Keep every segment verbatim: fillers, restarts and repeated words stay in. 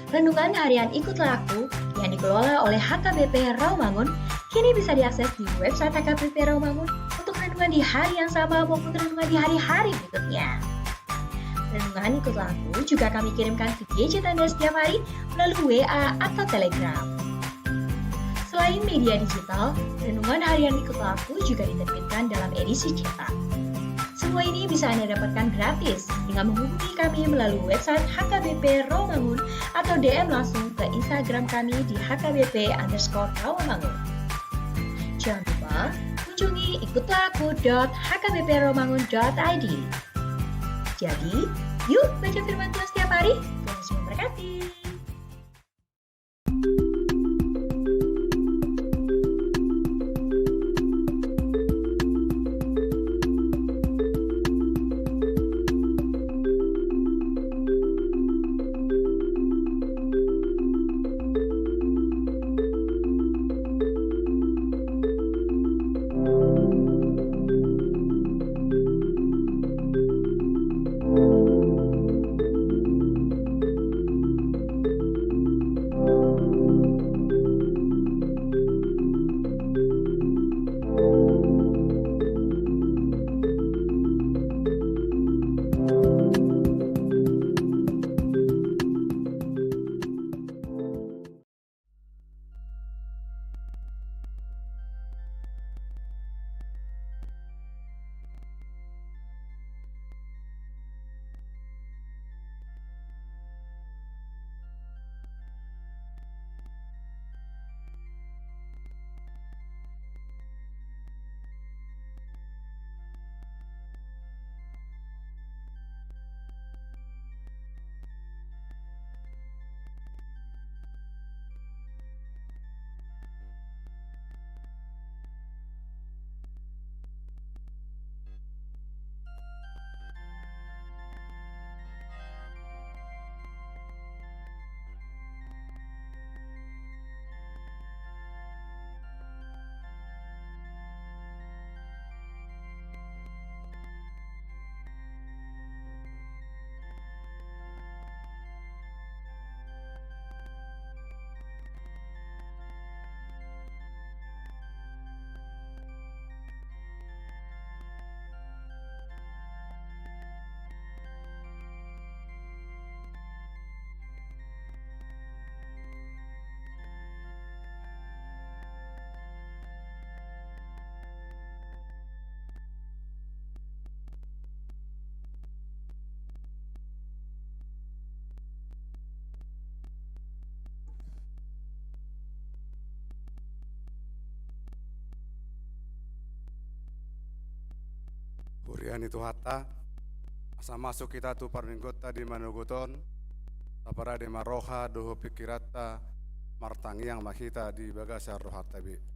Renungan harian Ikutlah Aku yang dikelola oleh H K B P Rawamangun kini bisa diakses di website H K B P Rawamangun untuk renungan di hari yang sama maupun renungan di hari-hari berikutnya. Renungan Ikutlah Aku juga kami kirimkan ke gadget Anda setiap hari melalui W A atau Telegram. Selain media digital, renungan harian Ikutlah Aku juga diterbitkan dalam edisi cetak. Semua ini bisa Anda dapatkan gratis dengan menghubungi kami melalui website H K B P Rawamangun atau D M langsung ke Instagram kami di H K B P underscore Rawamangun. Jangan lupa kunjungi ikutlah aku dot H K B P rawamangun dot I D. Jadi, yuk baca firman Tuhan setiap hari. Tuhan Yesus memberkati. Huria ni Tuhanta, asa masuk hita tu parmingguonta di manogot on, taparade ma roha dohot pingkiranta, martangiang ma hita di bagasan rohanta be.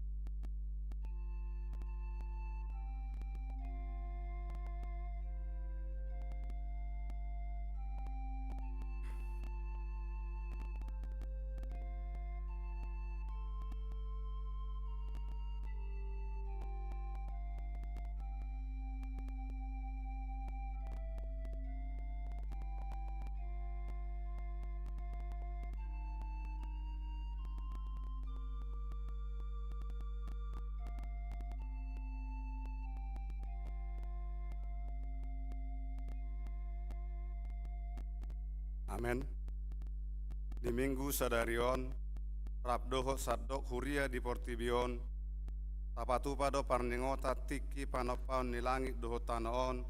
Amen. Di Minggu sadari on, rap dohot sandok huria di portibi on, tapatupa do parningotan tingki panompaon ni langit dohot tano on,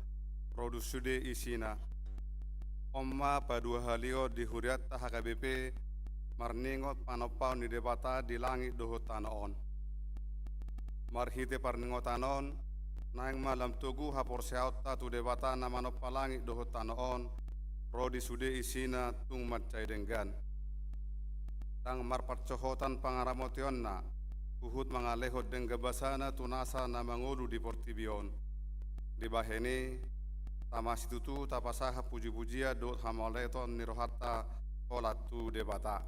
ro di sude isina. On ma paduahalihon di hurianta H K B P, marningot panompaon ni Debata di langit dohot tano on. Marhite parningotan on, naeng ma lam togu haporseaonta tu Debata na manompa langit dohot tano on, ro di sude isina tung mansai denggan. Ndang marparsohotan pangaramotionna, huhut mangalehon denggan basana tu nasa na mangolu di portibi on. Dibahen i, tama situtu tapasahat pujipujian dohot hamauliateon ni rohanta holan tu Debata.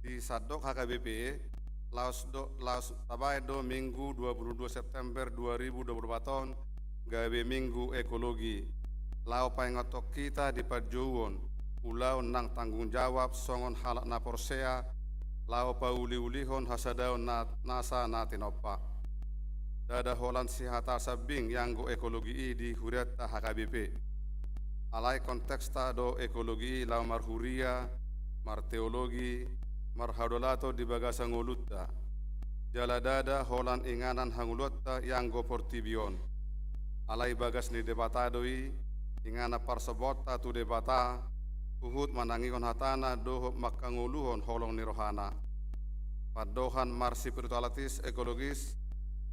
Di sandok H K B P, laos do, laos tabahen do Minggu dua puluh dua September dua ribu dua puluh empat on, gabe Minggu Ekologi. Laho paingothon hita di panjouon, ulaon nang tanggung jawab songon halak na porsea, laho pauliulihon hasadaon na, nasa na tinompa. Ndada holan sihata sambing ianggo ekologi i di hurianta H K B P. Alai konteksta do ekologi i laho marhuria, marteologi, marhadaulaton di bagasan ngolunta. Jala ndada holan inganan hangoluanta ianggo portibi on. Alai bagas ni Debata do i, inganan parsobaonta tu Debata, huhut manangihon hatana dohot manghangoluhon holong ni rohana. Pandohan marspiritualitas ekologis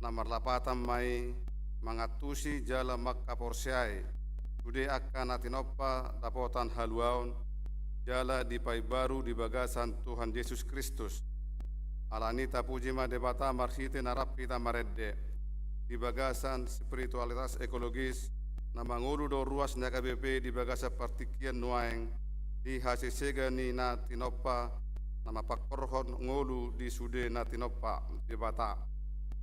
na marlapatan ma i mangantusi jala manghaporseai sude angka na tinompa dapotan haluaon, jala dipaimbaru di bagasan Tuhan Jesus Kristus. Alani i tapuji ma Debata marhite na rap hita marende. Di bagasan spiritualitas ekologis, na mangolu do ruas ni H K B P di bagasan partingkian nuaeng, di hasesega ni na tinompa, na mangkorhon ngolu di sude na tinompa Debata.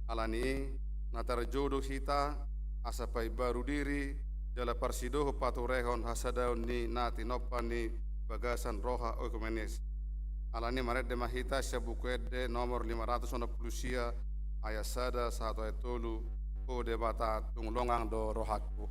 Alani i, na tarjou do hita, asa paimbaru diri, jala parsidohot paturehon hasadaon ni na tinompa di bagasan roha oekumenis. Alani i marende ma hita sian Buku Ende nomor lima ratus onom pulu sia, ayat sada sahat tu ayat tolu, O Debata, tung longang do rohangku.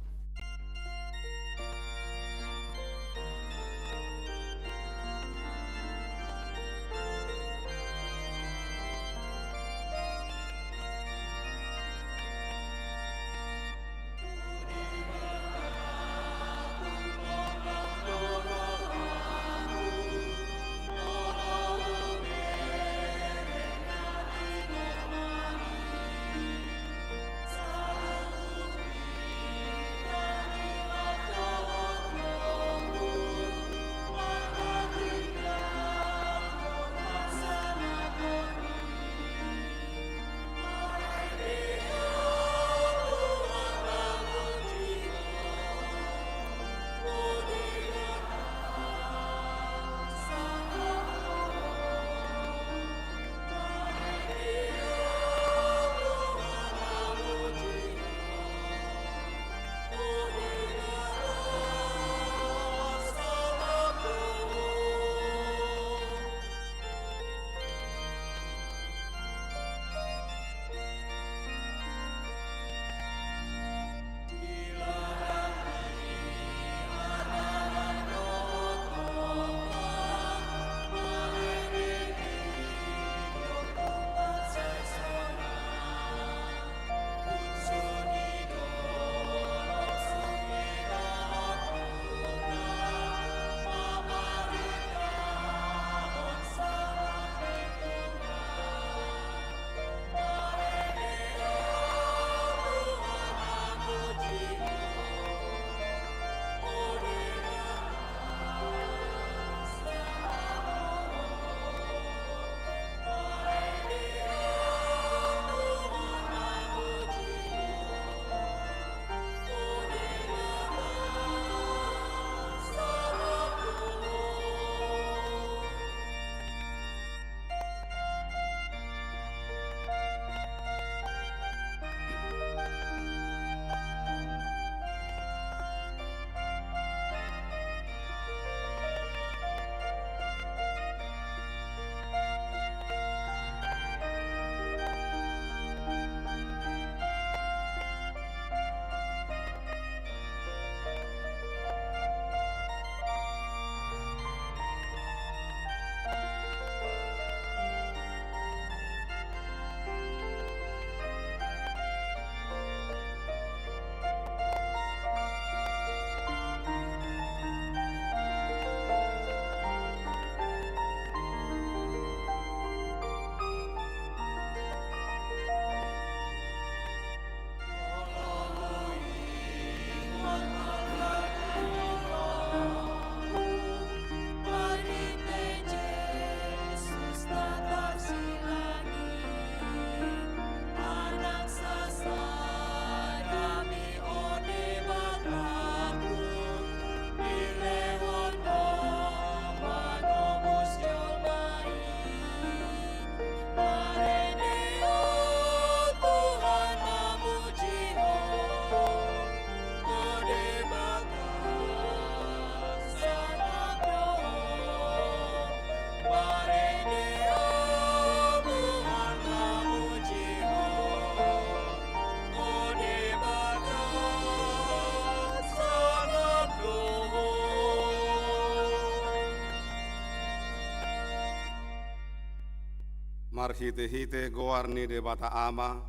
Marhite-hite goar ni Debata Ama,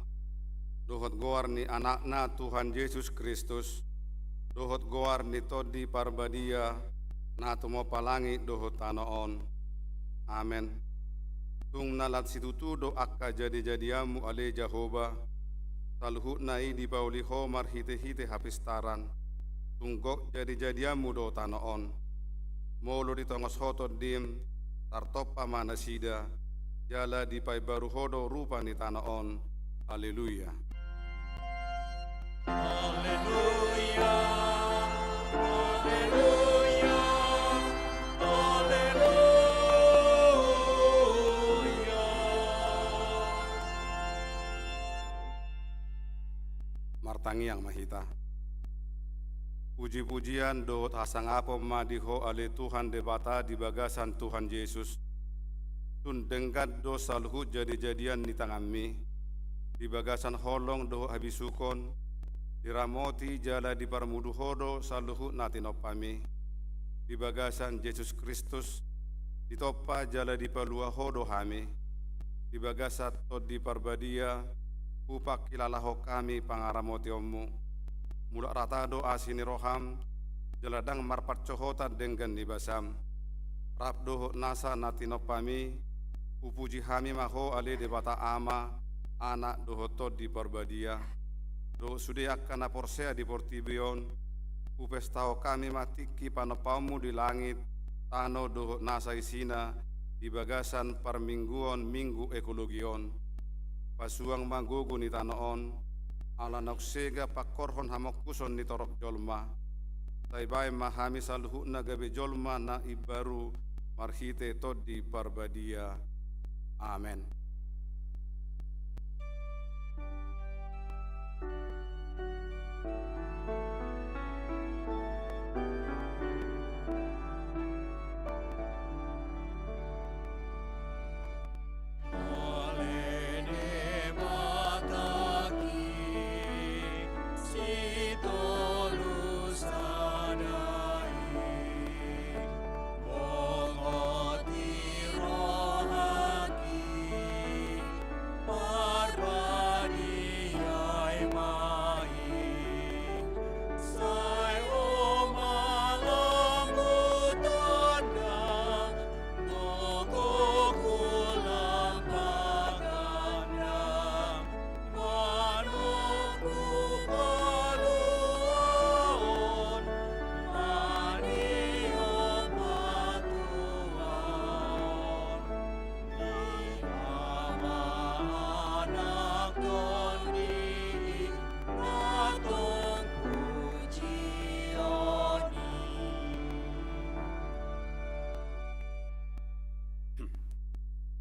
dohot goar ni Anakna Tuhan Jesus Kristus, dohot goar ni Tondi Parbadia, na tumompa langit dohot tano on. Amen. Tung na lan situtu do angka jadi-jadianmu ale Jahowa, saluhutna i dipauli Ho marhite-hite hapistaran. Tung gok jadi-jadianmu do tano on. Molo ditongos Ho Tondim, tartompa ma nasida, jala dipaimbaru Ho do rupa ni tano on. Haleluya. Haleluya, haleluya, haleluya. Martangiang ma hita. Puji-pujian dohot hasangapon ma di Ho ale Tuhan Debata di bagasan Tuhan Jesus. Tung denggan do saluhut jadi-jadian ni tanganmi. Di bagasan holong dohot habisukon, diramoti jala diparmudu Ho do saluhut na tinompami. Di bagasan Jesus Kristus, ditompa jala dipalua Ho do hami. Di bagasan Tondi Parbadia, hupangkilalahon hami pangaramotionmu. Mulak rata do asi ni roham, jala ndang marpansohotan denggan ni basam. Rap dohot nasa na tinompami, hupuji hami ma Ho ale Debata Ama, Anak dohot Tondi Parbadia. Dohot sude angka na porsea di portibi on, hupestahon hami ma tingki panompaonmu di langit, tano dohot nasa isina, di bagasan parmingguon Minggu Ekologi on. Pasuang ma gogo ni tano on, ala naung sega pangkorhon hamongkuson ni torop jolma. Sai baen ma hami saluhutna gabe jolma na imbaru marhite Tondi Parbadia. Amen.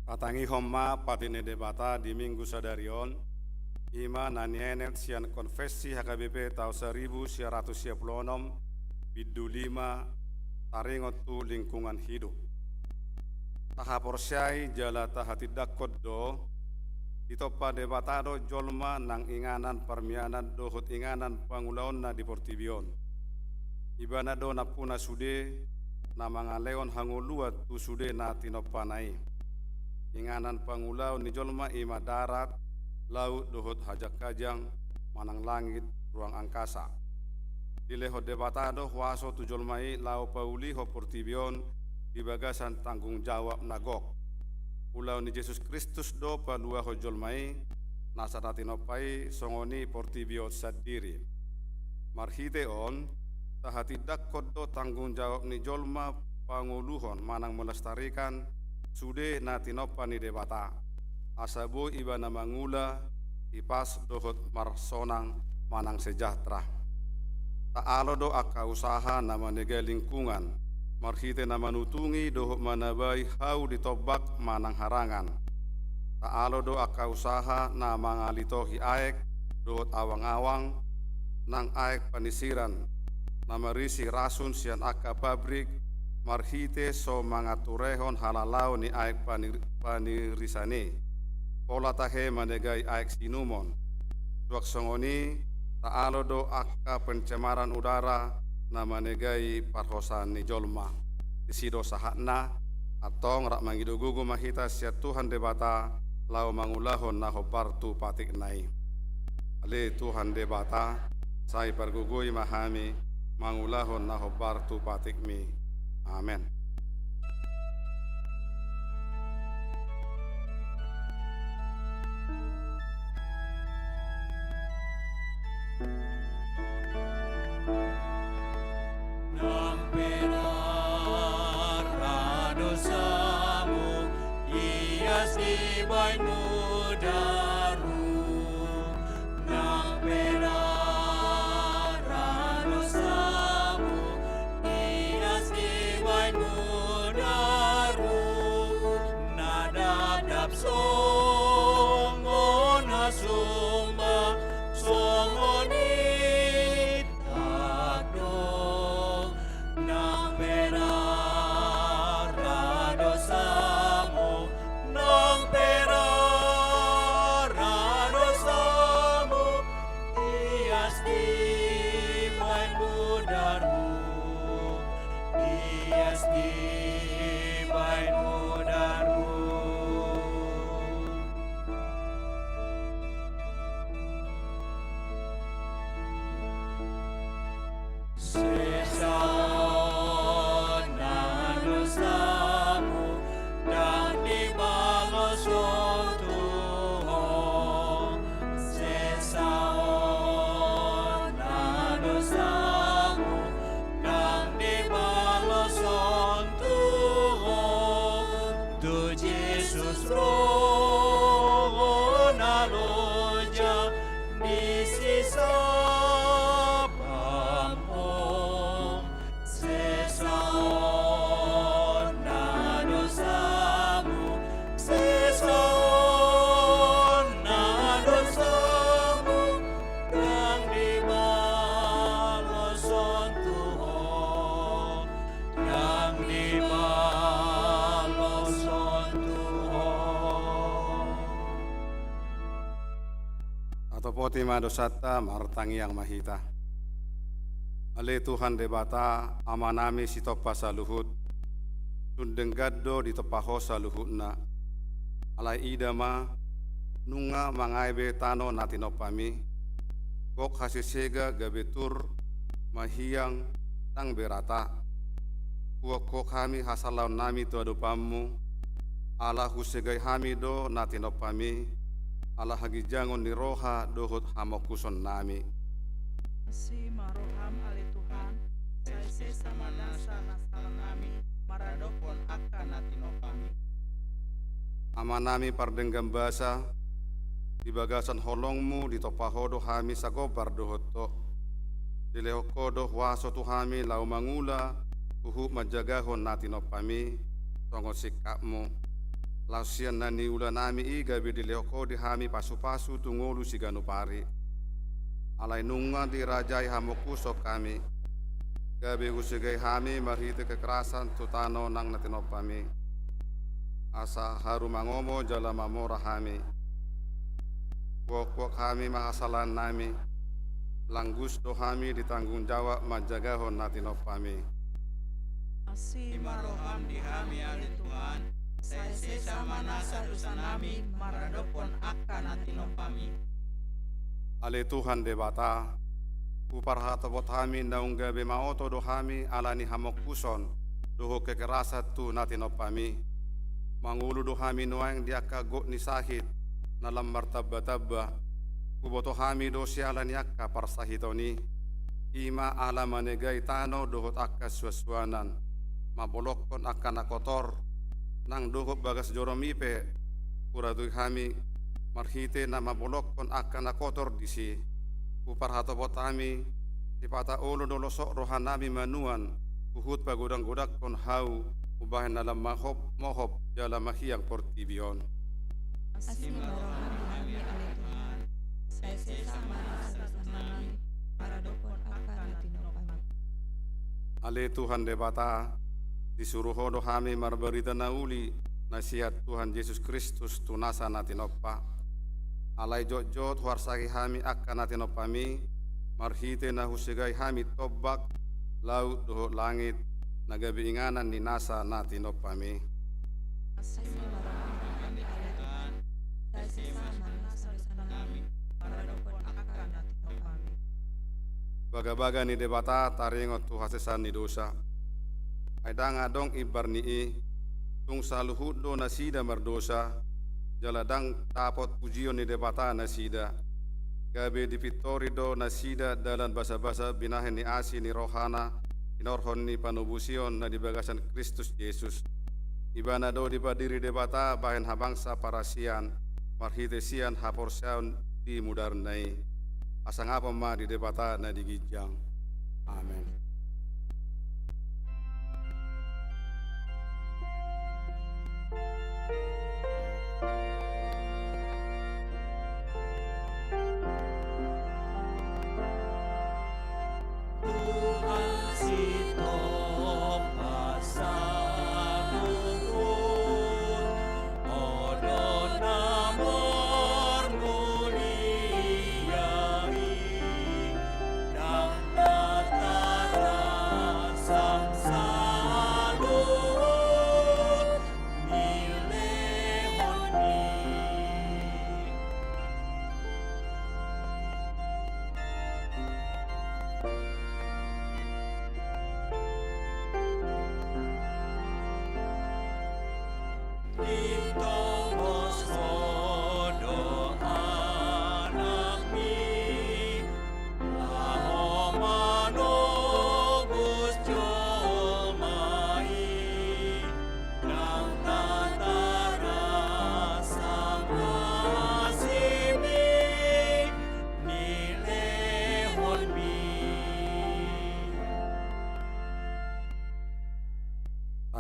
Patangihon ma pati ni Debata di Minggu sadari on, i ma na nienet sian Konfessi H K B P taon saribu sia ratus sia pulu onom, bindu lima, taringot tu lingkungan hidup. Tahaporseai jala tahatindangkon do, ditompa Debata do jolma nang inganan parmianan dohot inganan pangulaonna di portibi on. Ibana do nampuna sude na mangalehon hangoluan tu sude na tinompana i. Inganan pangulaon ni jolma i ma darat, laut dohot hajang-hajang, manang langit, ruang angkasa. Dilehon Debata do huaso tu jolma i laho paulihon portibi on di bagasan tanggung jawab na gok. Ulaon ni Jesus Kristus do paluahon jolma i, nasa na tinompa i songon i portibi on sandiri. Marhite on, tahatindangkon do tanggung jawab ni jolma pangoluhon manang melestarikan sude na tinompa ni Debata. Asa boi ibana mangula, hipas dohot marsonang manang sejahtera. Taalo do angka usaha na manegai lingkungan, marhite na manutungi dohot manabai hau di tombak manang harangan. Taalo do angka usaha na mangalitohi aek dohot awang-awang, nang aek panisiran, na marisi rasun sian angka pabrik, marhite so mangaturehon halalaon ni aek panir-, panirisan i. Pola tahe manegai aek siinumon. Suang songon i, taalo do angka pencemaran udara na manegai parhosaan ni jolma. Disi do sahatna, antong rap mangido gogo ma hita sian Tuhan Debata, laho mangulahon na hombar tu patikna i. Ale Tuhan Debata, sai pargogoi ma hami mangulahon na hombar tu patikmi. Amen. Nang pe rara dosamu, ias dibaenmu daru. Nang pe rara dosamu, ias dibaenmu daru. Na dapdap songon na sumba, songon i tak do. Nang pe rara dosamu, nang pe rara dosamu, ias dibaenmu daru, ias dibaenmu daru. Sesa on na dosamu, ndang dibaloshon tu ho. Sesa on na dosamu, ndang dibaloshon tu ho. Tu Jesus ro ho na loja, disi sapam ho. Sesa on na dosamu, sesa on na dosamu, ndang dibaloshon tu ho, ndang dibaloshon tu ho. Tatopoti ma dosanta, martangiang ma hita. Ale Tuhan Debata, Amanami sitompa saluhut, sun denggan do ditompa Ho saluhutna. Alai ida ma, nunga mangae be tano na tinompami, gok hasesega gabe tur, mahiang, ndang be rata. Huhophop hami hasalaonnami tu adopanmu, ala husegai hami do na tinompami, ala haginjangon ni roha dohot hamongkusonnami. Asi ma roham ale Tuhan, sai sesa ma nasa na salanami maradophon angka na tinompami. Amanami pardenggan basa, di bagasan holongmu ditompa Ho do hami sagombar dohot Ho. Dilehon Ho do huaso tu hami laho mangula huhut manjagahon na tinompami, songon singkapmu. Laos sian na niulanami i gabe dilehon Ho di hami pasupasu tu ngolu siganup ari. Alai nunga dirajai hamongkuson hami, gabe husegai hami marhite kekerasan tu tano nang na tinompami, asa haru mangomo jala mamora hami. Huhophop hami ma hasalaonnami, langgus do hami ditanggung jawab manjagahon na tinompami. Asi ma roham di hami ale Tuhan, sai sesa ma nasa dosanami maradophon angka na tinompami. Ale Tuhan Debata, huparhatopot hami naung gabe maoto do hami ala ni hamongkuson dohot kekerasan tu na tinompami. Mangolu do hami nuaeng di angka gok ni sahit na lam martambatamba. Huboto hami do siala ni angka parsahiton i, i ma ala manegai tano dohot angka suansuanan, mambolongkon angka na kotor, nang dohot bagas joromi pe huratui hami marhite na mambolongkon angka na kotor disi. Huparhatopot hami, sipata olo do losok rohanami manuan huhut pagodanggodangkon hau umbahen na lam mohop, mohop jala mahiang portibi on. Asi ma roham di hami ale Tuhan, sai sesa ma nasa dosanami maradophon angka na tinompami. Ale Tuhan Debata, disuru Ho do hami marbarita na uli na sian Tuhan Jesus Kristus tu nasa na tinompa. Alai jotjot huarsaki hami angka na tinompami, marhite na husegai hami tombak, laut dohot langit, na gabe inganan ni nasa na tinompami. Asi ma roham di hami ale Tuhan, bagabaga ni Debata taringot tu hasesaan ni dosa. Ai ndang adong imbar ni i, tung saluhut do nasida mardosa, jala ndang dapot pujion ni Debata nasida. Gabe dipintori do nasida dalan basabasa binahen ni asi ni rohana, hinorhon ni panobusion na di bagasan Kristus Jesus. Ibana do dipadiri Debata bahen habangsa parasian, marhite sian haporseaon di mudarna i. Hasangapon ma di Debata na di ginjang. Amen.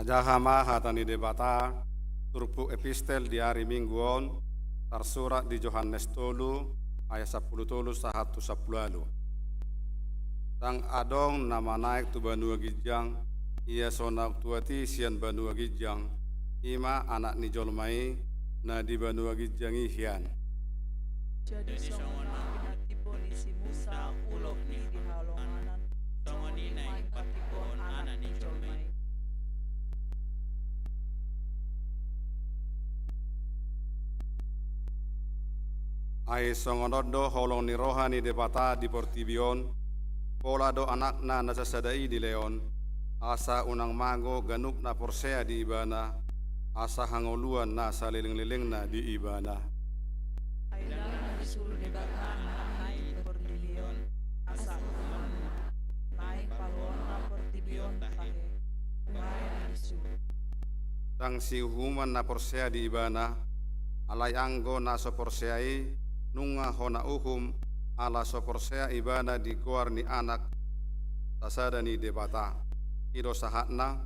Tajaha ma hata ni Debata, turpuk epistel di ari Minggu on, tarsurat di Johannes tolu, ayat sampulu tolu sahat tu sampulu ualu. Ndang adong na manaek tu banua ginjang, ia so na tuat i sian banua ginjang, i ma Anak ni jolma i, na di banua ginjang i hian. Jadi songon na pinatimboli si Musa ulok i di halonganan, songon i ma ingkon timbol Anak ni jolma i. Ai songon on do holong ni roha ni Debata di portibi on, pola do Anakna na sasada i dilehon, asa unang mago ganup na porsea di Ibana, asa hangoluan na salelenglelengna di Ibana. Ai ndang na disuru Debata Anakna i tu portibi on, asa uhumanna, naeng paluaonna portibi on tahe. Umbahen na disuru. Ndang siuhuman na porsea di Ibana, alai anggo na so porsea i, nunga hona uhum, ala so porsea ibana di goar ni Anak sasada ni Debata. I do sahatna,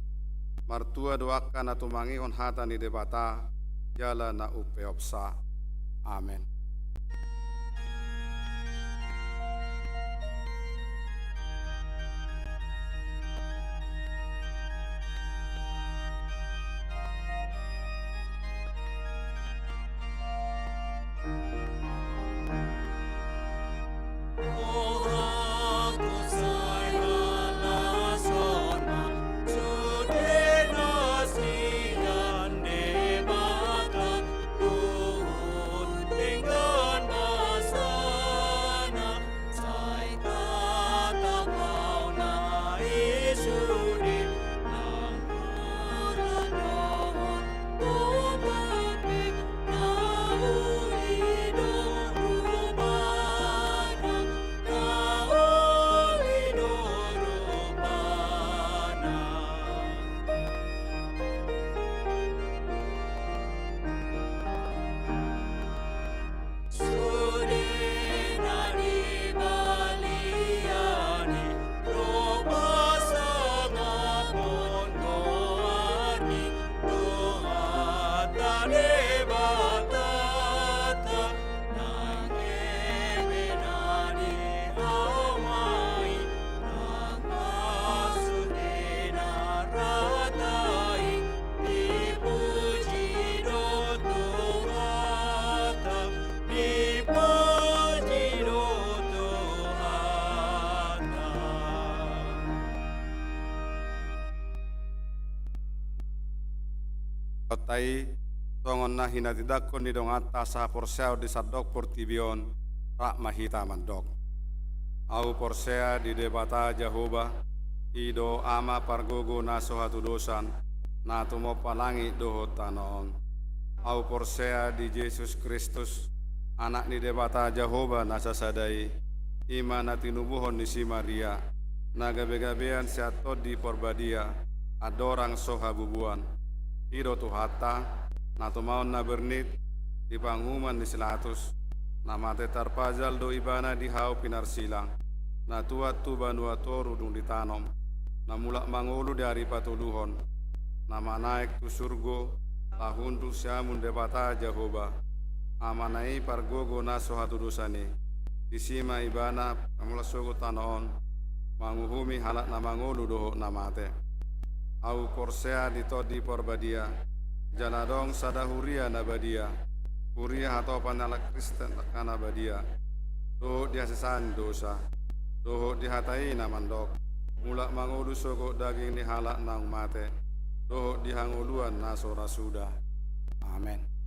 martua do angka na tumangihon hata ni Debata, jala na umpeopsa. Amen. Songon na hinatindangkon ni donganta sahaporseaon di sandok portibi on, rap ma hita mandok. Ahu porsea di Debata Jahowa, i do Ama pargogo na so hatudosan, na tumompa langit dohot tano on. Ahu porsea di Jesus Kristus, Anak ni Debata Jahowa na sasada i, i ma na tinubuhon ni si Maria, na gabegabean sian Tondi Porbadia, andorang so habubuan. I do Tuhanta, na tumaon na bernit, di panguhuman ni si Latus, na mate tarpajal do ibana di hau pinarsilang, na tuat tu banua toru dung ditanom, na mulak mangolu di ari patoluhon, na manaek tu surgo, laho unduk siamun Debata Jahowa, Amana i pargogo na so hatudosan i. Disi ma ibana pamolas sogot tano on, manguhumi halak na mangolu dohot na mate. Ahu porsea di Tondi Porbadia, jala adong sada huria na badia, huria hatopan ni halak Kristen angka na badia, dohot di hasesaan ni dosa, dohot di hata i na mandok, mulak mangolu sogot daging ni halak naung mate, dohot di hangoluan na so ra suda. Amen.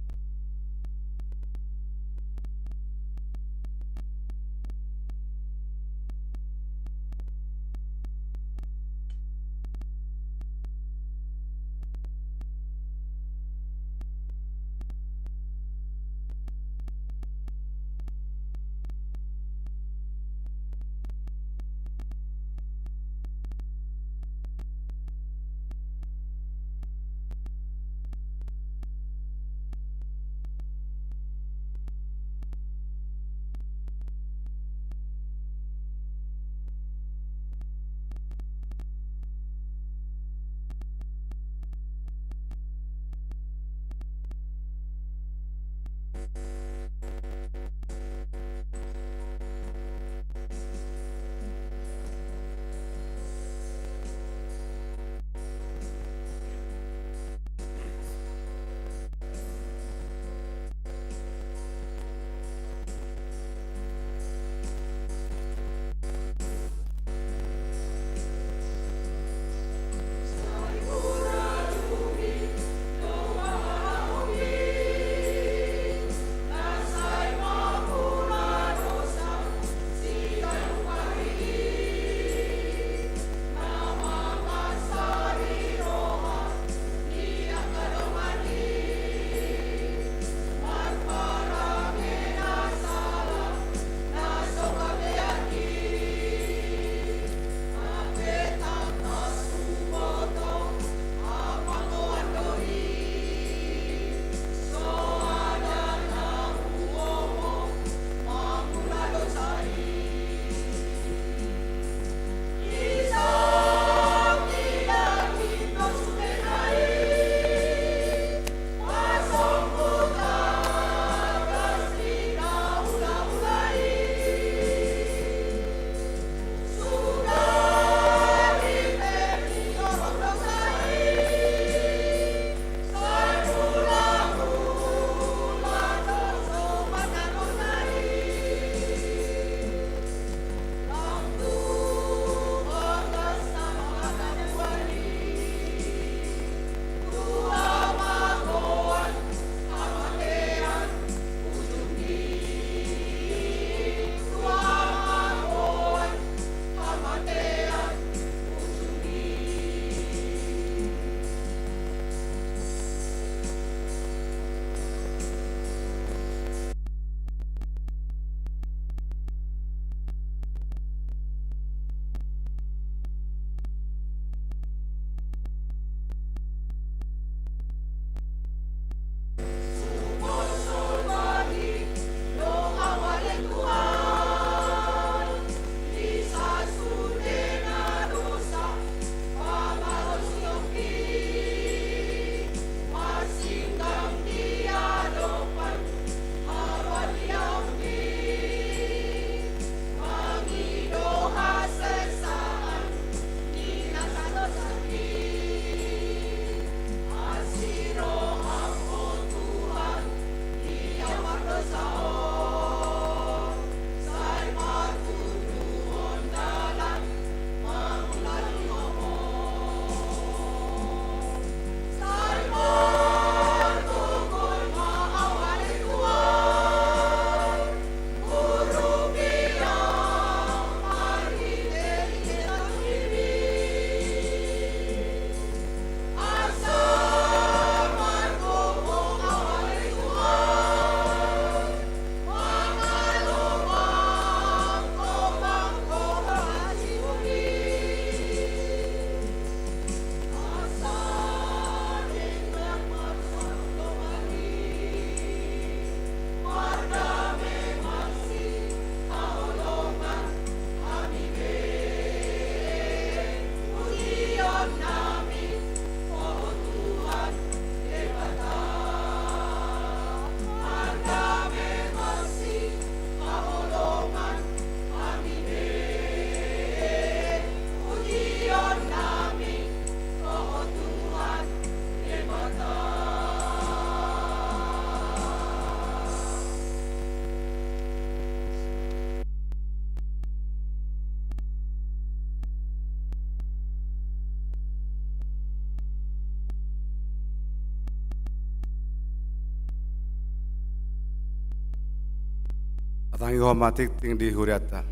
Tangihon ma tingting di hurianta.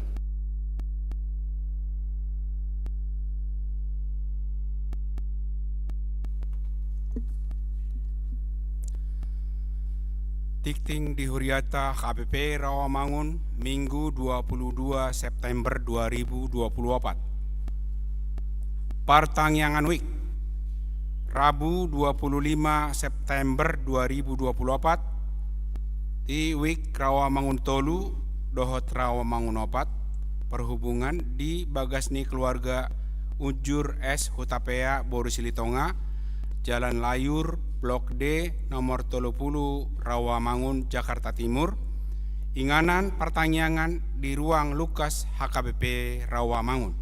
Tingting di hurianta H K B P Rawamangun, Minggu dua puluh dua September dua ribu dua puluh opat. Partangiangan wijk, Rabu dua puluh lima September dua ribu dua puluh opat, di wijk Rawamangun tolu dohot Rawamangun opat, perhubungan di bagas ni keluarga Unjur S Hutapea boru Silitonga, Jalan Layur, Blok D, nomor tolu puluh, Rawamangun, Jakarta Timur. Inganan partangiangan di ruang Lukas H K B P Rawamangun.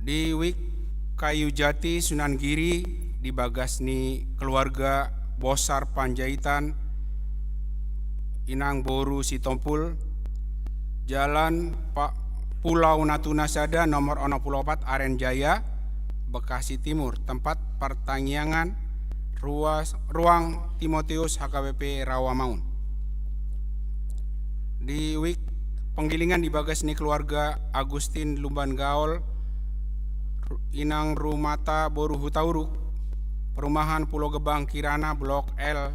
Di wijk Kayu Jati, Sunan Giri, di bagas ni keluarga Bosar Panjaitan, inang boru Sitompul, Jalan Pa-, Pulau Natuna sada, nomor onom puluh opat, Aren Jaya, Bekasi Timur, tempat partangiangan ruas-, ruang Timotius H K B P Rawamangun. Di wijk Penggilingan di bagas ni keluarga Agustin Lumban Gaol, Ru-, Inang Rumata boru Hutauruk, Perumahan Pulau Gebang Kirana, Blok L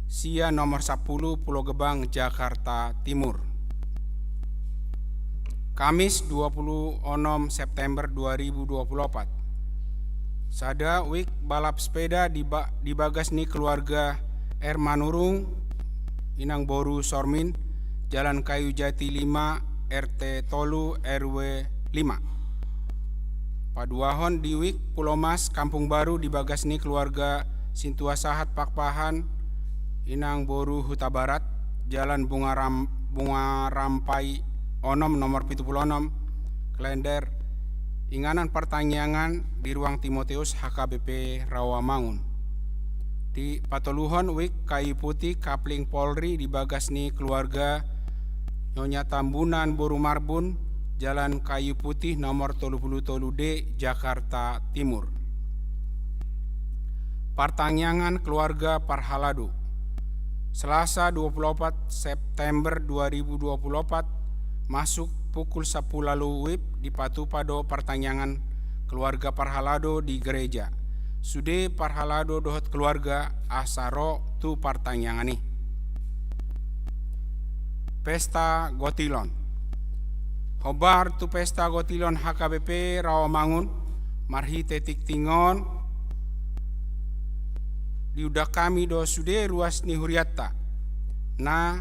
sia, nomor sapuluh, Pulau Gebang, Jakarta Timur. Kamis dua puluh onom September dua ribu dua puluh opat. Sada, wijk balap sepeda di ba-, di bagas ni keluarga R Manurung, inang boru Sormin, Jalan Kayu Jati lima, R T tolu, R W lima. Paduahon, di wijk Pulomas, Kampung Baru, di bagas ni keluarga Sintua Sahat Pakpahan, inang boru Hutabarat, Jalan Bunga Ram-, Bunga Rampai onom, nomor pitu puluh onom, Klender, inganan partangiangan di ruang Timotius H K B P Rawamangun. Di patoluhon, wijk Kayu Putih, Kapling Polri, di bagas ni keluarga Nyonya Tambunan boru Marbun, Jalan Kayu Putih, nomor tolu puluh tolu D, Jakarta Timur. Partangiangan keluarga Parhalado. Selasa dua puluh opat September dua ribu dua puluh opat, masuk pukul sampulu ualu wib, dipatupa do partangiangan keluarga Parhalado di gereja. Sude Parhalado dohot keluarga asa ro tu partangiangan i. Pesta Gotilon. Hombar tu Pesta Gotilon H K B P Rawamangun, marhite tingting on, diundang hami do sude ruas ni hurianta na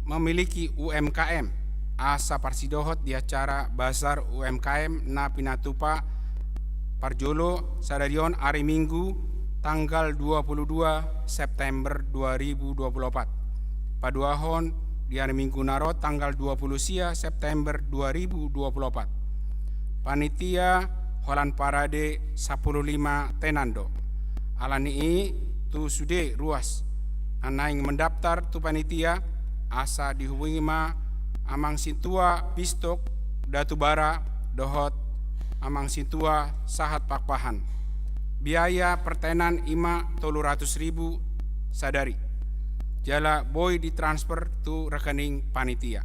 memiliki U M K M, asa parsidohot di acara bazar U M K M na pinatupa parjolo sadari on, ari Minggu, tanggal dua puluh dua September dua ribu dua puluh opat. Paduahon di ari Minggu na ro, tanggal dua puluh sia September dua ribu dua puluh opat. Panitia holan parade sampulu lima tenan do. Alani i, tu sude ruas na naeng mendaftar tu panitia, asa dihubungi ma Amang Sintua Pistok Datu Bara dohot Amang Sintua Sahat Pakpahan. Biaya pertenan i ma tolu ratus ribu sadari. Jala boi ditransfer tu rekening panitia.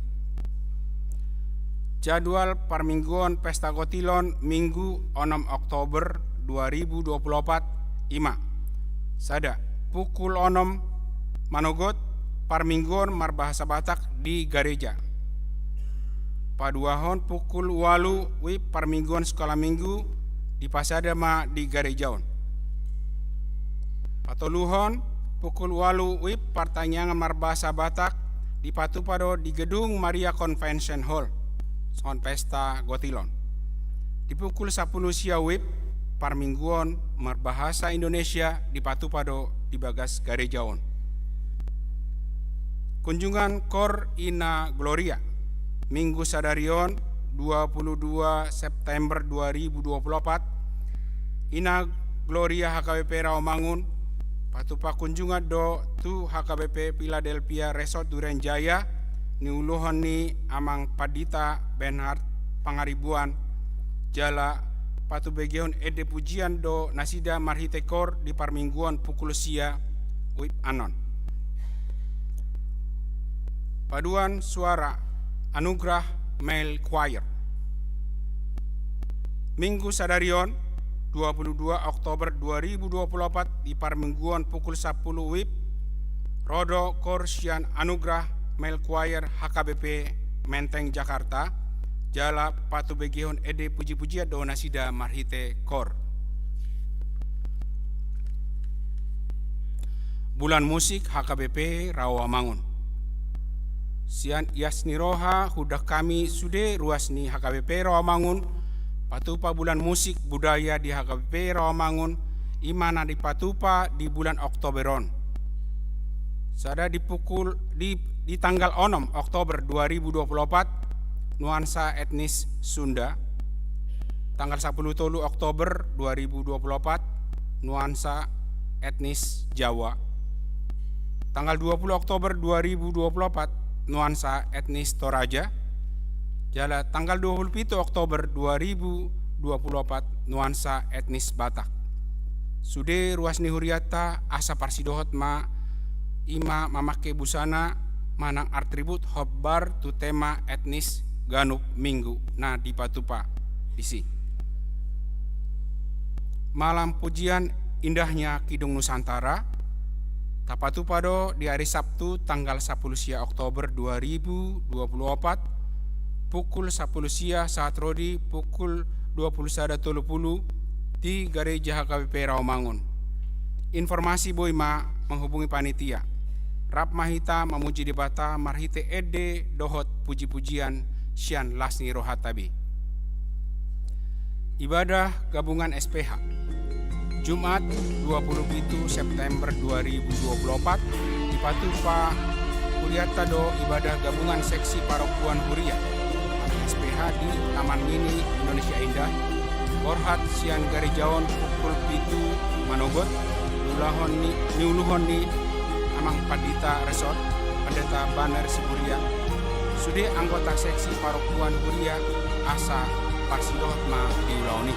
Jadwal parmingguon Pesta Gotilon Minggu onom Oktober dua ribu dua puluh opat i ma: sada, pukul onom manogot, parmingguon marbahasa Batak di gareja. Paduahon, pukul ualu wib, parmingguon sekolah minggu dipasada ma di gareja on. Patoluhon, pukul ualu wib, partangiangan marbahasa Batak dipatupa do di Gedung Maria Convention Hall, songon Pesta Gotilon. Di pukul sampulu sia wib, parmingguon marbahasa Indonesia dipatupa do di bagas gareja on. Kunjungan Kor Ina Gloria, Minggu sadari on, dua puluh dua September dua ribu dua puluh opat, Ina Gloria H K B P Rawamangun, patupa kunjungan do tu H K B P Philadelphia Resort Duren Jaya, niuluhon ni Amang Pandita Bernhard Pangaribuan, jala patubegehon ende pujian do nasida marhite kor di parmingguon pukul sia wib annon. Paduan suara Anugrah Male Choir. Minggu sadari on, dua puluh dua Oktober dua ribu dua puluh opat, di parmingguon pukul sampulu wib, ro do kor sian Anugrah Male Choir H K B P Menteng Jakarta, jala patubegehon ende puji-pujian do nasida marhite kor. Bulan Musik H K B P Rawamangun. Sian ias ni roha huundang hami sude ruas ni H K B P Rawamangun patupa Bulan Musik Budaya di H K B P Rawamangun, i ma na dipatupa di bulan Oktober on. Sada di pukul, di, di tanggal onom Oktober dua ribu dua puluh opat, nuansa etnis Sunda. Tanggal sampulu tolu Oktober dua ribu dua puluh opat, nuansa etnis Jawa. Tanggal dua puluh Oktober dua ribu dua puluh opat, nuansa etnis Toraja. Jala tanggal dua puluh pitu Oktober dua ribu dua puluh opat, nuansa etnis Batak. Sude ruas ni hurianta asa parsidohot ma, i ma mamangke busana manang atribut hombar tu tema etnis ganup minggu na dipatupa disi. Malam pujian indahnya Kidung Nusantara tapatupa do di ari Sabtu tanggal sampulu sia Oktober dua ribu dua puluh opat, pukul sampulu sia sahat ro di pukul dua puluh sada tolu pulu di Gareja H K B P Rawamangun. Informasi boi ma menghubungi panitia. Rap ma hita mamuji Debata marhite ende dohot puji-pujian sian las ni rohanta be. Ibadah gabungan S P H. Jumat dua puluh pitu September dua ribu dua puluh opat, dipatupa hurianta do ibadah gabungan seksi parompuan huria S P H di Taman Mini Indonesia Indah, borhat sian gareja on pukul pitu manogot, niulahon ni, niuluhon ni Amang Pandita Resort, Pandita Baner Siburia, sude anggota seksi parompuan huria asa parsidohot ma di ulaon i.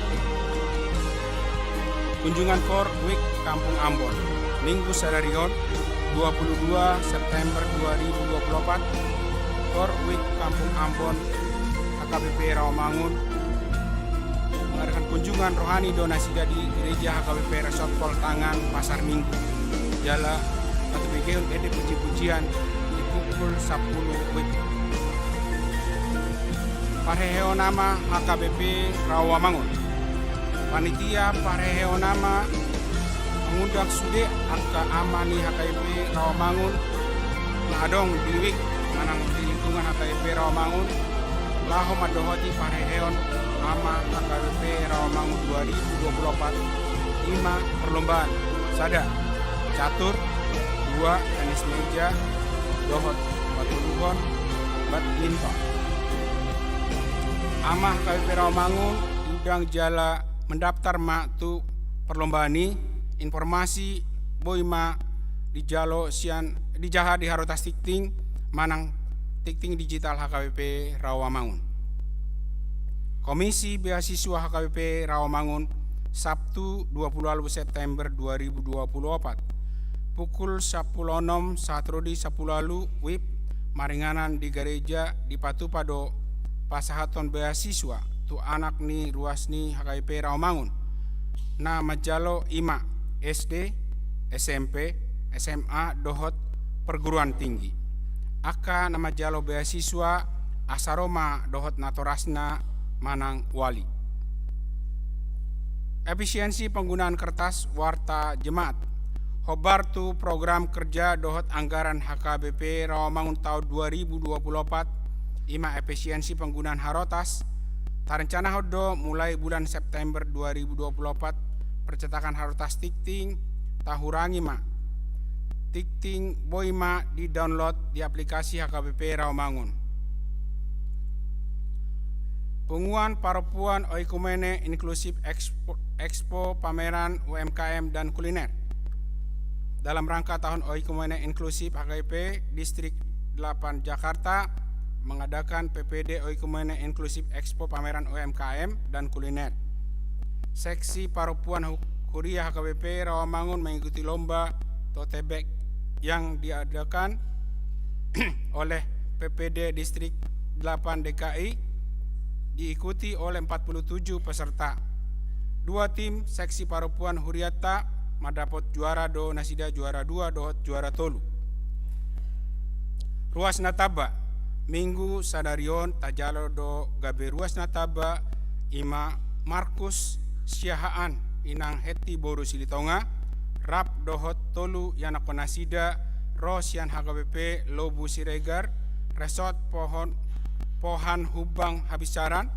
Kunjungan kor Wik Kampung Ambon, Minggu sadari on, dua puluh dua September dua ribu dua puluh opat, kor Wik Kampung Ambon H K B P Rawamangun mengadakan kunjungan rohani do nasida di Gereja H K B P Resort Poltangan Pasar Minggu. Jala patubegehon ende puji-pujian di pukul sampulu wib. Parheheon Ama H K B P Rawamangun. Panitia parheheon Ama mangundang sude angka ama ni H K B P Rawamangun na adong di Wik manang di lingkungan H K B P Rawamangun laho mandohoti parheheon Ama H K B P Rawamangun dua ribu dua puluh opat, i ma perlombaan sada catur, dua tenis meja, dohot patoluhon badminton. Ama H K B P Rawamangun diundang jala mendaftar ma tu perlombaan i. Informasi boi ma dijalo sian, dijaha di Harotas Tingting manang Tingting Digital H K B P Rawamangun. Komisi Beasiswa H K B P Rawamangun, Sabtu dua puluh walu September dua ribu dua puluh opat, pukul sampulu onom sahat ro di sampulu walu wib, maringanan di gareja dipatupa do pasahaton beasiswa tu anak ni ruas ni H K B P Rawamangun na manjalo, i ma S D, S M P, S M A dohot perguruan tinggi. Angka na manjalo beasiswa asa ro ma dohot natorasna manang wali. Efisiensi penggunaan kertas warta jemaat. Hombar tu program kerja dohot anggaran H K B P Rawamangun taon dua ribu dua puluh opat, i ma efisiensi penggunaan harotas, tarencanahon do mulai bulan September dua ribu dua puluh opat percetakan harotas Tingting tahurangi ma. Tingting boi ma di-download di aplikasi H K B P Rawamangun. Punguan Parompuan Oikumene Inklusif Expo, Expo Pameran U M K M dan Kuliner. Dalam rangka Tahun Oikumene Inklusif, H K I P Distrik delapan Jakarta mengadakan P P D Oikumene Inklusif Expo Pameran U M K M dan Kuliner. Seksi Parompuan Hu-, Huria H K B P Rawamangun mengikuti lomba tote bag yang diadakan oleh P P D Distrik delapan D K I, diikuti oleh empat puluh tujuh peserta. Dua tim seksi parompuan hurianta mandapot juara do nasida juara dua dohot juara tolu. Ruas na tamba, Minggu sadari on tajalo do gabe ruas na tamba, i ma Markus Siahaan, Inang Heti boru Silitonga, rap dohot tolu ianakhon nasida, ro sian H K B P Lobu Siregar, Resort Pohon, Pohan Humbang Habinsaran,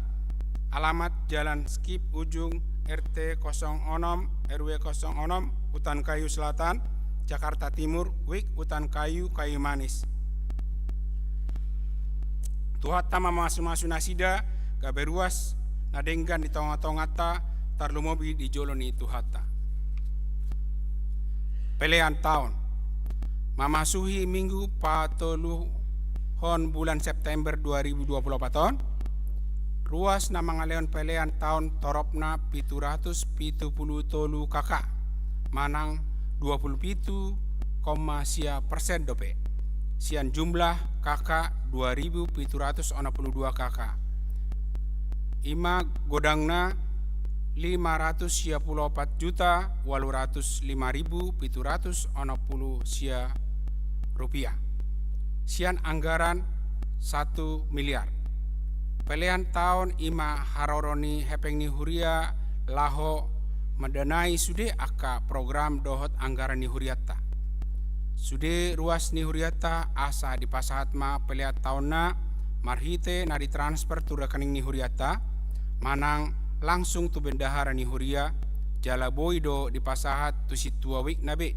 alamat Jalan Skip Ujung, R T kosong onom, R W kosong onom, Hutan Kayu Selatan, Jakarta Timur, Wijk Hutan Kayu, Kayu Manis. Tuhanta mamasumasu nasida gabe ruas na denggan di tongatonganta, tarlumobi di jolo ni Tuhanta. Pelean taon. Mamasuhi Minggu patoluhon bulan September dua ribu dua puluh opat on, ruas na mangalehon pelean taon toropna pitu ratus pitu puluh tolu K K, manang dua puluh pitu koma sia persen dope sian jumlah K K dua ribu pitu ratus onom puluh dua K K. I ma godangna lima ratus sia puluh opat juta ualu ratus lima ribu pitu ratus onom puluh sia rupiah, sian anggaran satu miliar. Pelean taon i ma haroro ni hepeng ni huria laho mandanai sude angka program dohot anggaran ni hurianta. Sude ruas ni hurianta asa dipasahat ma pelean taonna marhite na ditransfer tu rekening ni hurianta, manang langsung tu bendahara ni huria, jala boi do dipasahat tu sintua Wijk na be,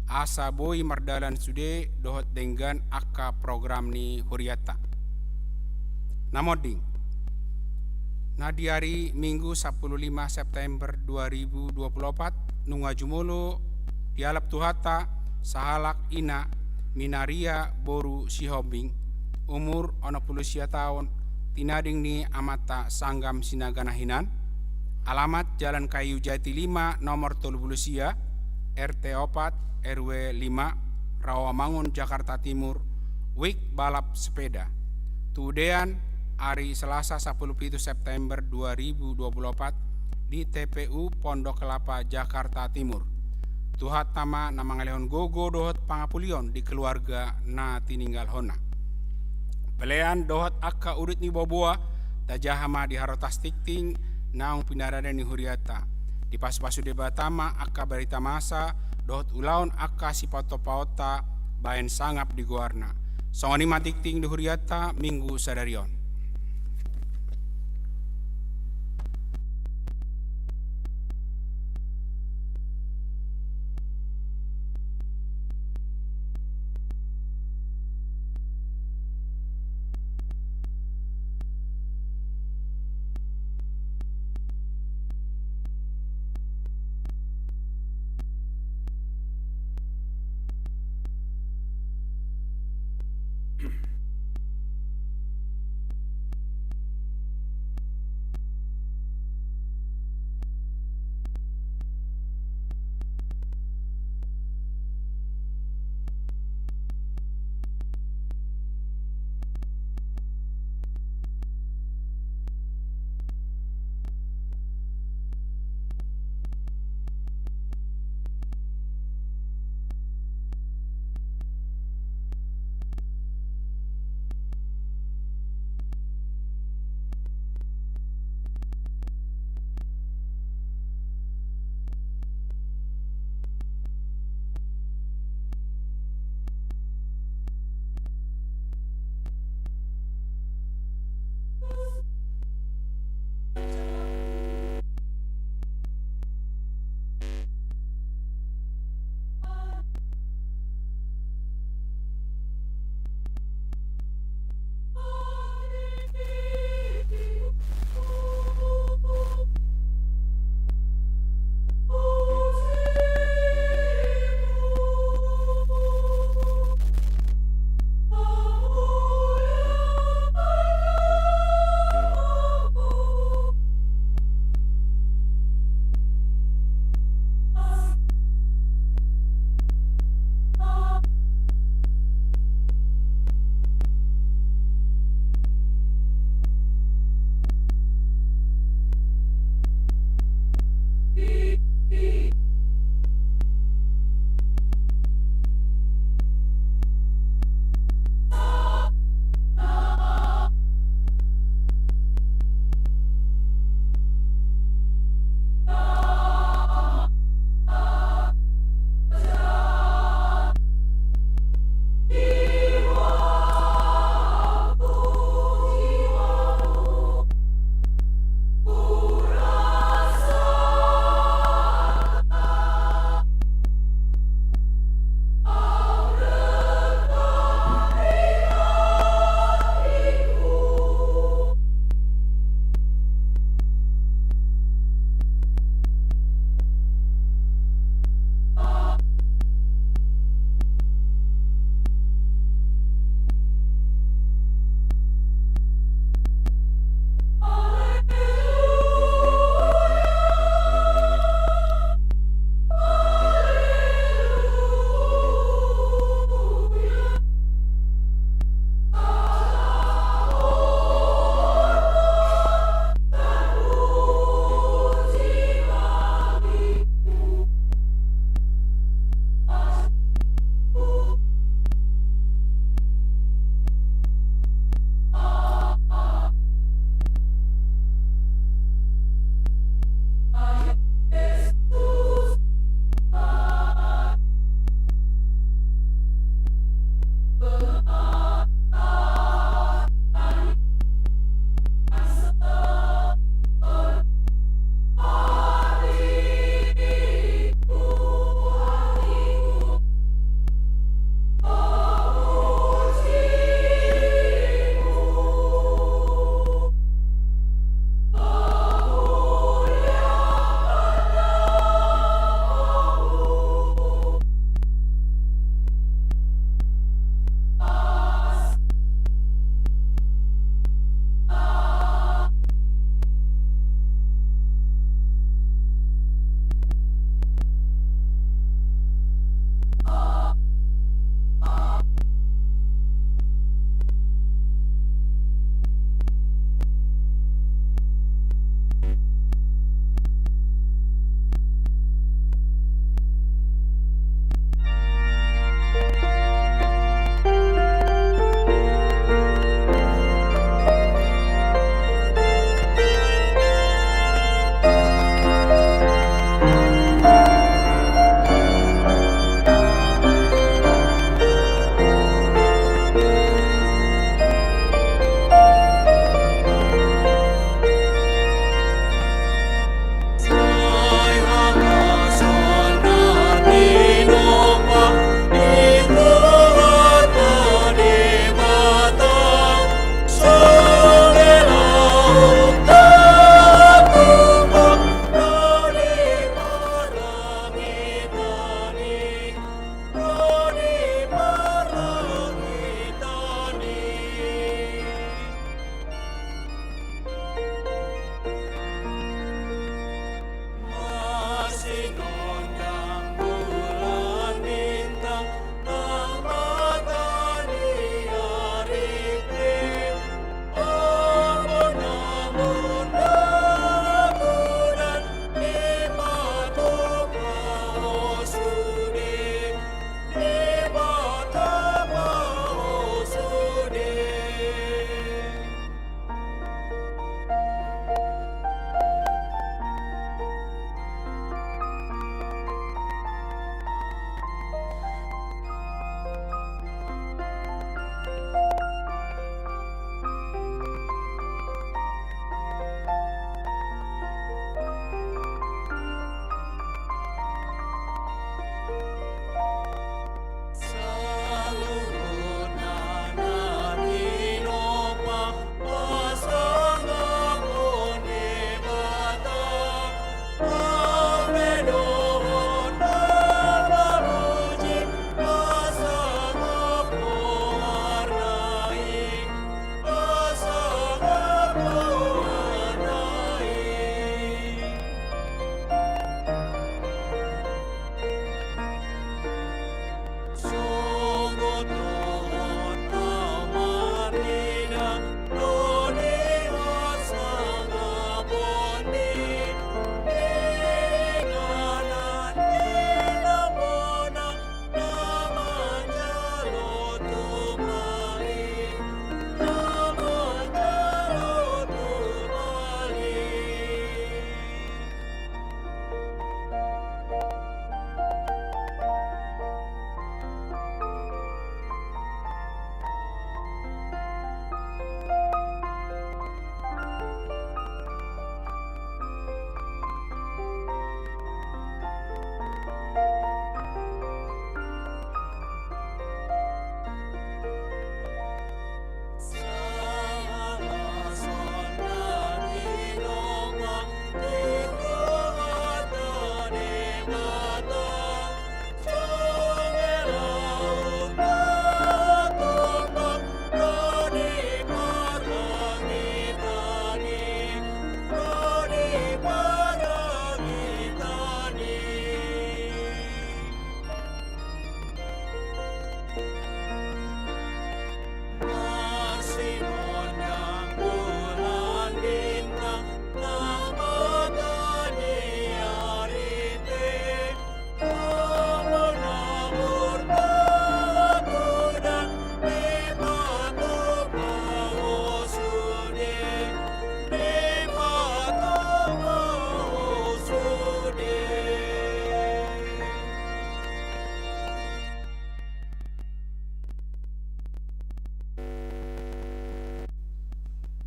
asa boi mardalan sude dohot denggan angka program ni hurianta. Na monding, na di ari Minggu sampulu lima September dua ribu dua puluh opat, nunga jumolo dialap Tuhanta sahalak ina, Minaria boru Sihombing, umur onom puluh sia taon, tinading ni amanta Sanggam Sinaga na hinan, alamat Jalan Kayu Jati lima nomor tolu puluh sia, R T opat, R W lima, Rawamangun, Jakarta Timur, Wijk balap sepeda. Tudean, ari Selasa sampulu pitu September dua ribu dua puluh opat, di T P U Pondok Kelapa, Jakarta Timur. Tuhanta ma na mangalehon gogo dohot pangapulion di keluarga na tininggalhonna. Pelean dohot angka udut ni boaboa, tajaha ma di harotas tingting naung pinarade ni hurianta. Dipasupasu Debata ma angka barita masa dohot ulaon angka sipaontopaonta bahen sangap di goarna. Songon i ma tingting di hurianta Minggu sadari on.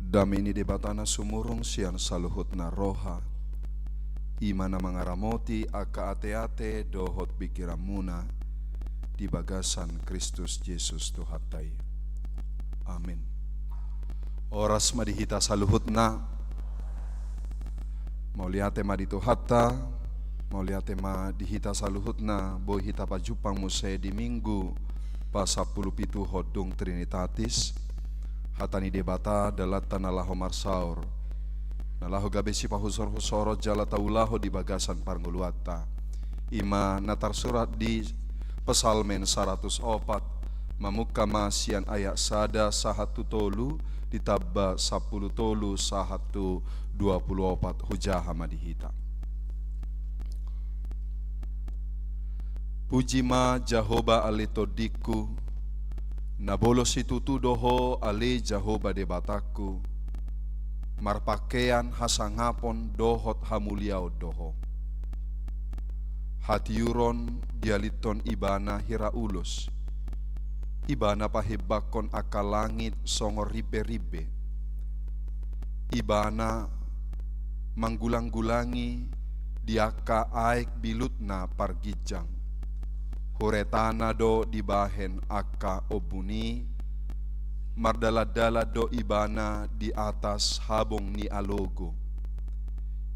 Dame ni Debata na sumurung sian saluhutna roha, i ma na mangaramoti angka ateate dohot pingkiranmuna di bagasan Kristus Jesus Tuhanta i. Amin. Horas ma di hita saluhutna. Mauliate ma di Tuhanta, mauliate ma di hita saluhutna, boi hita pajumpang muse di Minggu pasampulu pituhon dung Trinitatis. Hata ni Debata dalanta na laho marsaor, na laho gabe sipahusorhusoron jala taulahon di bagasan parngoluanta, i ma na tarsurat di Psalmen saratus opat, mamungka ma sian ayat sada sahat tu tolu, ditamba sampulu tolu sahat tu dua pulu opat. Hujaha ma di hita. Puji ma Jahowa ale tondingku, na bolon situtu do Ho ale Jahowa Debatangku, marpangkean hasangapon dohot hamuliaon do Ho. Hatiuron dialinhon Ibana hira ulos, Ibana pahimbangkon angka langit songon rimberimbe. Ibana manggulanggulangi di angka aek bilutna parginjang. Huretana do dibahen angka ombun i, mardalandalan do Ibana di atas habong ni alogo.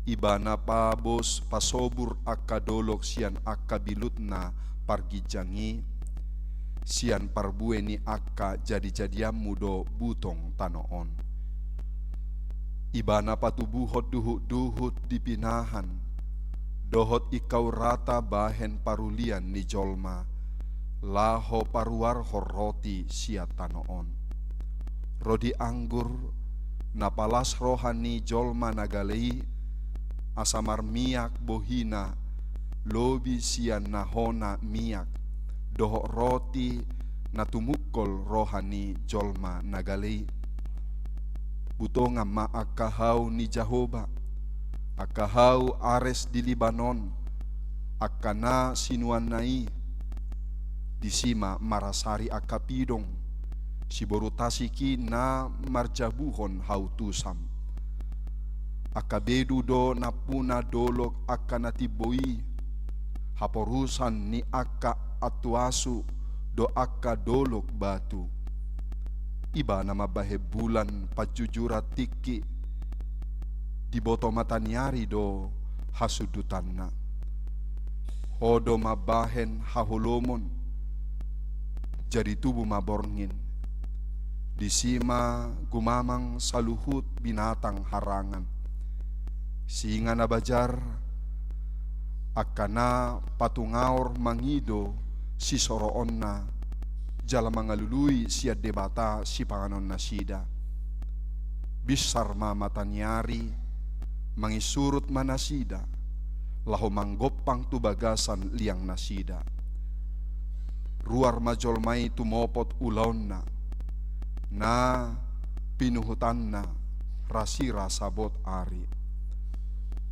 Ibana pabos pasobur angka dolok sian angka bilutna parginjang i, sian parbue ni angka jadijadianmu do butong tano on. Ibana patubuhon duhutduhut di pinahan, dohot ingkau rata bahen parulian ni jolma, laho paruarhon roti sian tano on. Rodi anggur, na palas roha ni jolma na gale i, asa marmiak bohina, lobi sian na hona miak, dohot roti na tumungkol roha ni jolma na gale i. Butongan ma angka hau ni Jahowa, angka hau ares di Libanon, angka na sinuanna i. Disi ma marasari angka pidong, siboru tasik i na marjabuhon hau tusam. Angka bedu do nampuna dolok angka na timbo i, haporusan ni angka antuasu do angka dolok batu. Ibana mambahen bulan panjujuran tingki, diboto mataniari do hasundutanna. Ho do mambahen haholomon, jadi tubu ma borngin. Disi ma gumamang saluhut binatang harangan. Singa na bajar, angka na patungaor mangido sisoroonna, jala mangalului sian Debata sipanganonnasida. Binsar ma mataniari, mangisurut ma nasida, laho manggompang tu bagasan liangnasida. Ruar ma jolma i tumopot ulaonna, na pinuhutanna rasira sabot ari.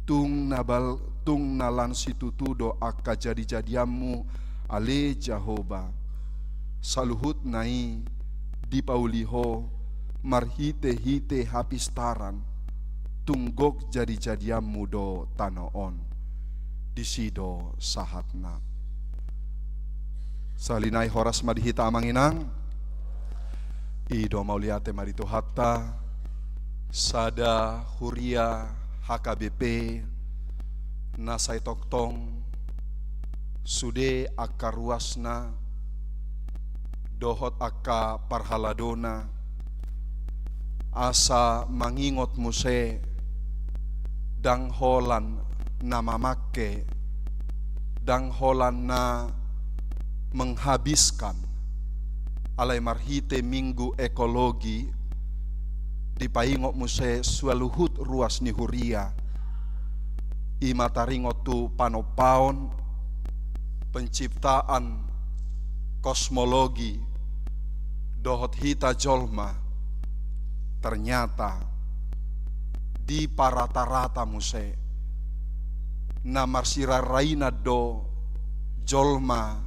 Tung na bal-, tung na lan situtu do angka jadijadianmu, ale Jahowa. Saluhutna i dipauli Ho marhitehite hapistaran, tung gok jadijadianmu do tano on. Disi do sahatna. Sahali nai horas ma di hita amang inang. I do mauliate ma di Tuhanta, sada huria H K B P na sai tongtong sude angka ruasna dohot angka parhaladona, asa mangingot muse, ndang holan na mamangke, ndang holan na menghabiskan, alai marhite Minggu Ekologi, dipaingot muse saluhut ruas ni huria, i ma taringot tu panompaon, penciptaan, kosmologi, dohot hita jolma, ternyata diparatarata muse, na marsirarainan do jolma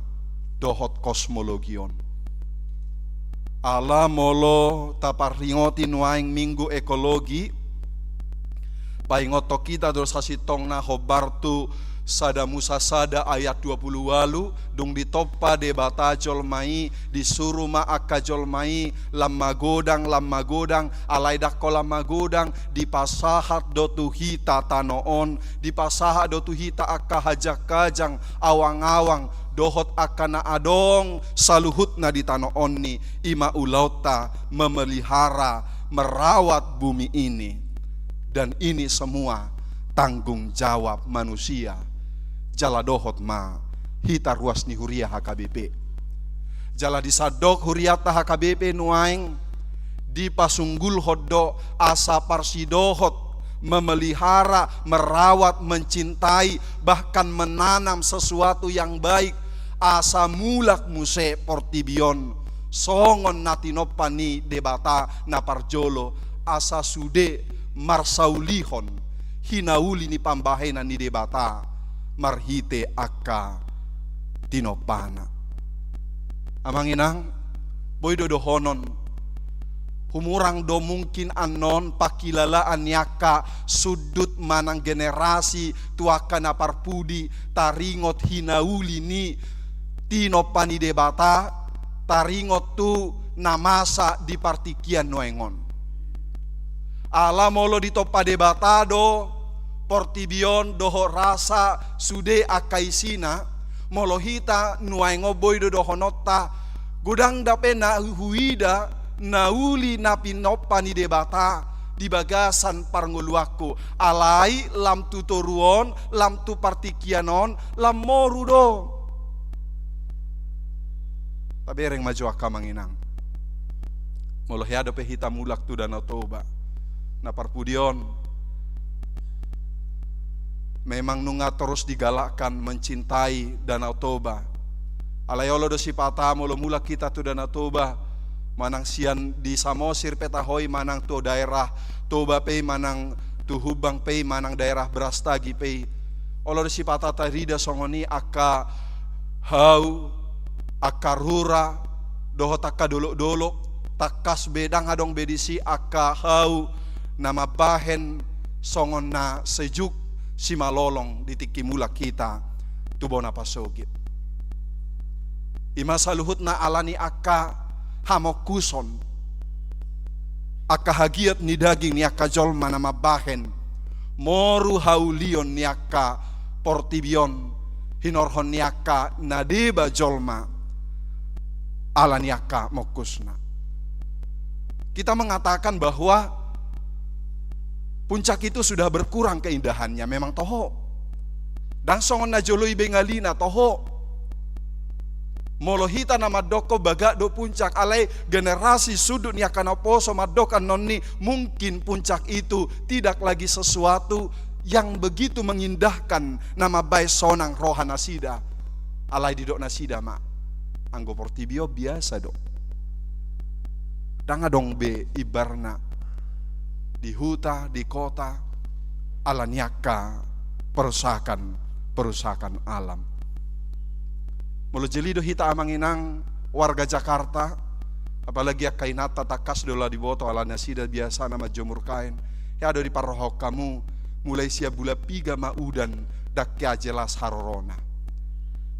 dohot kosmologi on. Ala molo taparingoti nuaeng Minggu Ekologi, paingothon hita do sasintongna hombar tu Sada Musa sada ayat dua pulu ualu, dung ditompa Debata jolma i, disuru ma angka jolma i lam magodang, lam magodang, alai ndang holan magodang, dipasahat do tu hita tano on, dipasahat do tu hita angka hajang-hajang, awang-awang, dohot angka na adong saluhutna di tano on i, i ma ulaonta memelihara, merawat bumi ini. Dan ini semua tanggung jawab manusia. Jala dohot ma hita ruas ni huria H K B P. Jala di sandok hurianta H K B P nuaeng dipasunggulhon do asa parsidohot memelihara, merawat, mencintai, bahkan menanam sesuatu yang baik, asa mulak muse portibi on songon na tinompa ni Debata na parjolo, asa sude marsaulihon hinauli ni pambahenan ni Debata marhite angka tinompana. Amang inang, boi do dohonon, humurang do mungkin annon pangkilalaan ni angka sundut manang generasi tu angka na parpudi taringot hinauli ni tinompa ni Debata, taringot tu na masa di partingkian nuaeng on. Ala molo ditompa Debata do portibi on dohot rasa sude angka isina, molo hita nuaeng on boi do dohononta, godang dope na huida na uli na pinompa ni Debata di bagasan parngoluanku, alai lam tu toru on, lam tu partingkian on, lam moru do. Tabereng ma jo angka amang inang. Molo hea dope hita mulak tu Danau Toba, na parpudi on memang nunga torus digalakkan mencintai Danau Toba. Alai olo do sipata molo mulak hita tu Danau Toba, manang sian di Samosir pe taho i, manang tu daerah Toba pe i, manang tu Humbang pe i, manang daerah Brastagi pe i. Olo do sipata tarida songon i angka hau, angka rura, dohot angka dolok-dolok, tangkas be ndang adong be disi angka hau na mambahen songon na sejuk simalolong di tingki mulak hita tu bona pasogit. I ma saluhutna ala ni angka hamongkuson, angka hagiot ni daging ni angka jolma na mambahen moru haulion ni angka portibi on, hinorhon ni angka na deba jolma ala ni angka mongkusna. Kita mengatakan bahwa puncak itu sudah berkurang keindahannya, memang toho. Ndang songon na jolo i be ngalina, toho. Molo hita na mandokkon bagak do puncak, alai generasi sundut ni angka naposo mandok annon i, mungkin puncak itu tidak lagi sesuatu yang begitu mengindahkan na mambahen sonang roha nasida. Alai didok nasida ma, anggo portibi on biasa do. Ndang adong be imbarna di huta, di kota, ala ni angka perusakan, perusakan alam. Molo jeli do hita amang inang warga Jakarta, apalagi angka inanta, tangkas do na diboto ala nasida biasana manjomur kain. Hea do diparrohahon hamu, mulai sian bulan piga ma udan, ndang hea jelas harorona.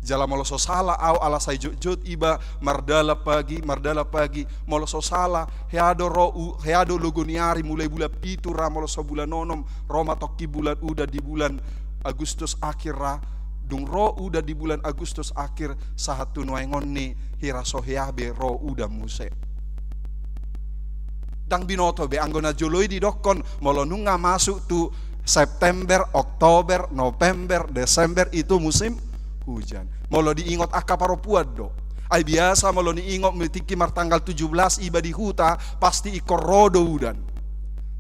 Jala molo so sala au, ala sai jotjot iba mardalan pagi, mardalan pagi, molo so sala, hea do ro u-, hea do logo ni ari mulai bulan pitu ra, molo so bulan onom, ro ma tongkin bulan udan di bulan Agustus akhir ra, dung ro udan di bulan Agustus akhir, sahat tu nuaeng on ni hira so hea be ro udan muse. Ndang binoto be, anggo na jolo i didokkon, molo nunga masuk tu September, Oktober, November, Desember, itu musim hujan. Molo diingot angka parompuan do. Ai biasa molo niingot mulai tingki martanggal tujuh belas iba di huta, pasti ingkon ro do udan.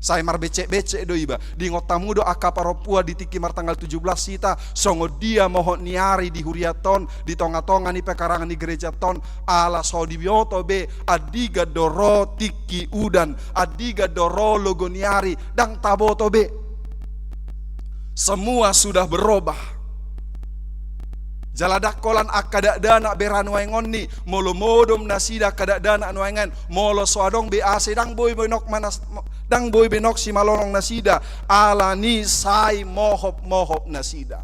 Sai marbecek-becek do iba. Diingot hamu do angka parompuan di tingki martanggal tujuh belas hita, songon dia mohot ni ari di hurianta on, di tonga-tonga ni pekarangan ni gerejanta on, ala so diboto be, andigan do ro tingki udan, andigan do ro logo ni ari, ndang taboto be. Semua sudah berubah. Jala ndang holan angka dakdanak be ra nuaeng on ni, molo modom nasida angka dakdanak nuaeng on, molo so adong be ase, ndang boi be nong manas, ndang boi be nong simalonong nasida, ala ni sai mohop-mohop nasida.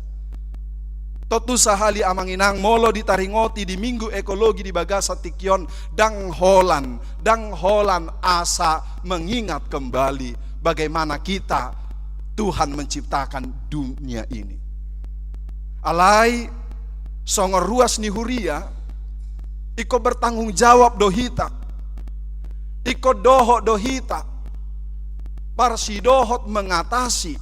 Tontu sahali amang inang, molo ditaringoti di Minggu Ekologi di bagasan tingki on, ndang holan, ndang holan asa mengingat kembali bagaimana kita, Tuhan menciptakan dunia ini. Alai songon ruas ni huria, ingkon bertanggung jawab do hita, ingkon dohot do hita parsidohot mengatasi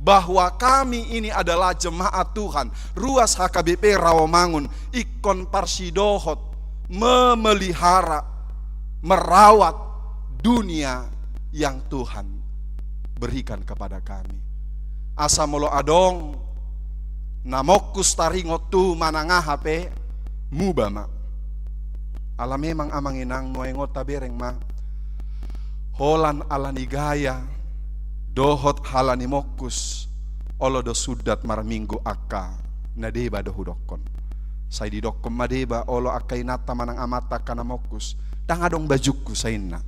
bahwa kami ini adalah jemaat Tuhan, ruas H K B P Rawamangun, ingkon parsidohot memelihara, merawat dunia yang Tuhan berikan kepada kami. Asa molo adong na mongkus taringot tu manang aha pe, muba ma. Ala memang amang inang, nuaeng on tabereng ma, holan ala ni gaya dohot ala ni mongkus, olo do sundat marminggu angka na deba do hudokkon. Sai didokkon ma deba olo angka inanta manang amanta angka na mongkus, ndang adong bajungku, sai inna.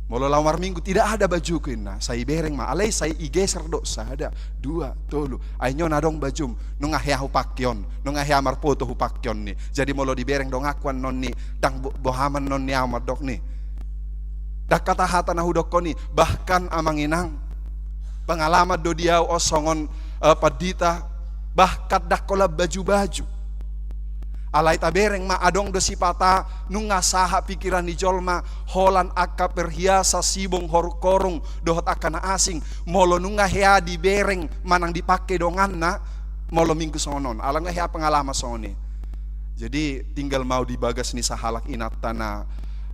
Molo laho marminggu, tidak ada bajuku, inna. Sai ibereng ma, alai sai igeser do sada, dua, tolu. Ai nyo na adong bajum, nunga hea hupake on, nunga hea marpoto hupake on ni. Jadi molo dibereng donganku annon ni, ndang bo-, boha ma annon ni ahu mandok ni. Ndang hata-hata na hudokkon i, bahkan amang inang, pengalaman do di ahu on songon, eh, pandita, bahkan ndang holan baju-baju. Alai tabereng ma, adong do sipata nunga sahat pikiran ni jolma, holan angka perhiasan, sibong, horung-horung, dohot angka na asing, molo nunga hea dibereng manang dipake donganna, molo minggu songon on, ala nunga hea pengalaman songon i. Jadi tinggal ma ahu di bagas ni sahalak inanta na,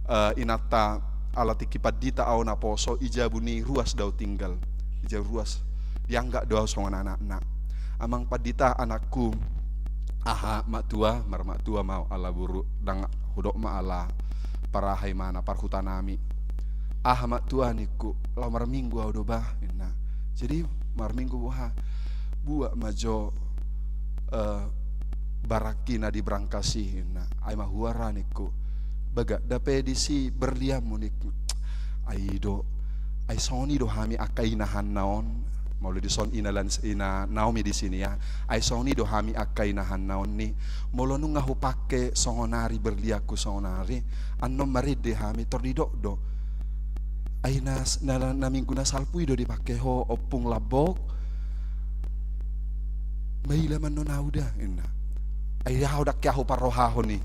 eh, inanta, ala tingki pandita ahu naposo, i jabu ni ruas do ahu tinggal, i jabu ruas, dianggap do ahu songon anakna. Amang pandita, anakku, aha, maktua, marmaktua ma ahu, ala boru, ndang hudok ma ala paraha imana, parhuta nami. Aha maktua, ningku, laho marminggu ahu do bah, inna. Jadi marminggu boha? Buat ma jo, eh, barangki na di brangkas i, inna. Ai mahua ra, ningku. Bagak da pe disi berlianmu, ningku. Ai do, ai songon i do hami angka inahanna on. Molo dison ina Lans-, ina Naomi di sini ya. Ai songon i do hami angka inahanna on ni. Molo nunga hupake songon ari berlianku songon ari, annon marende hami, tor didok do. Ai na, na, na minggu na salpu i do dipake ho, ompung lambok. Maila ma annon ahu da, inna. Ai ahu ndang hea huparrohahon i.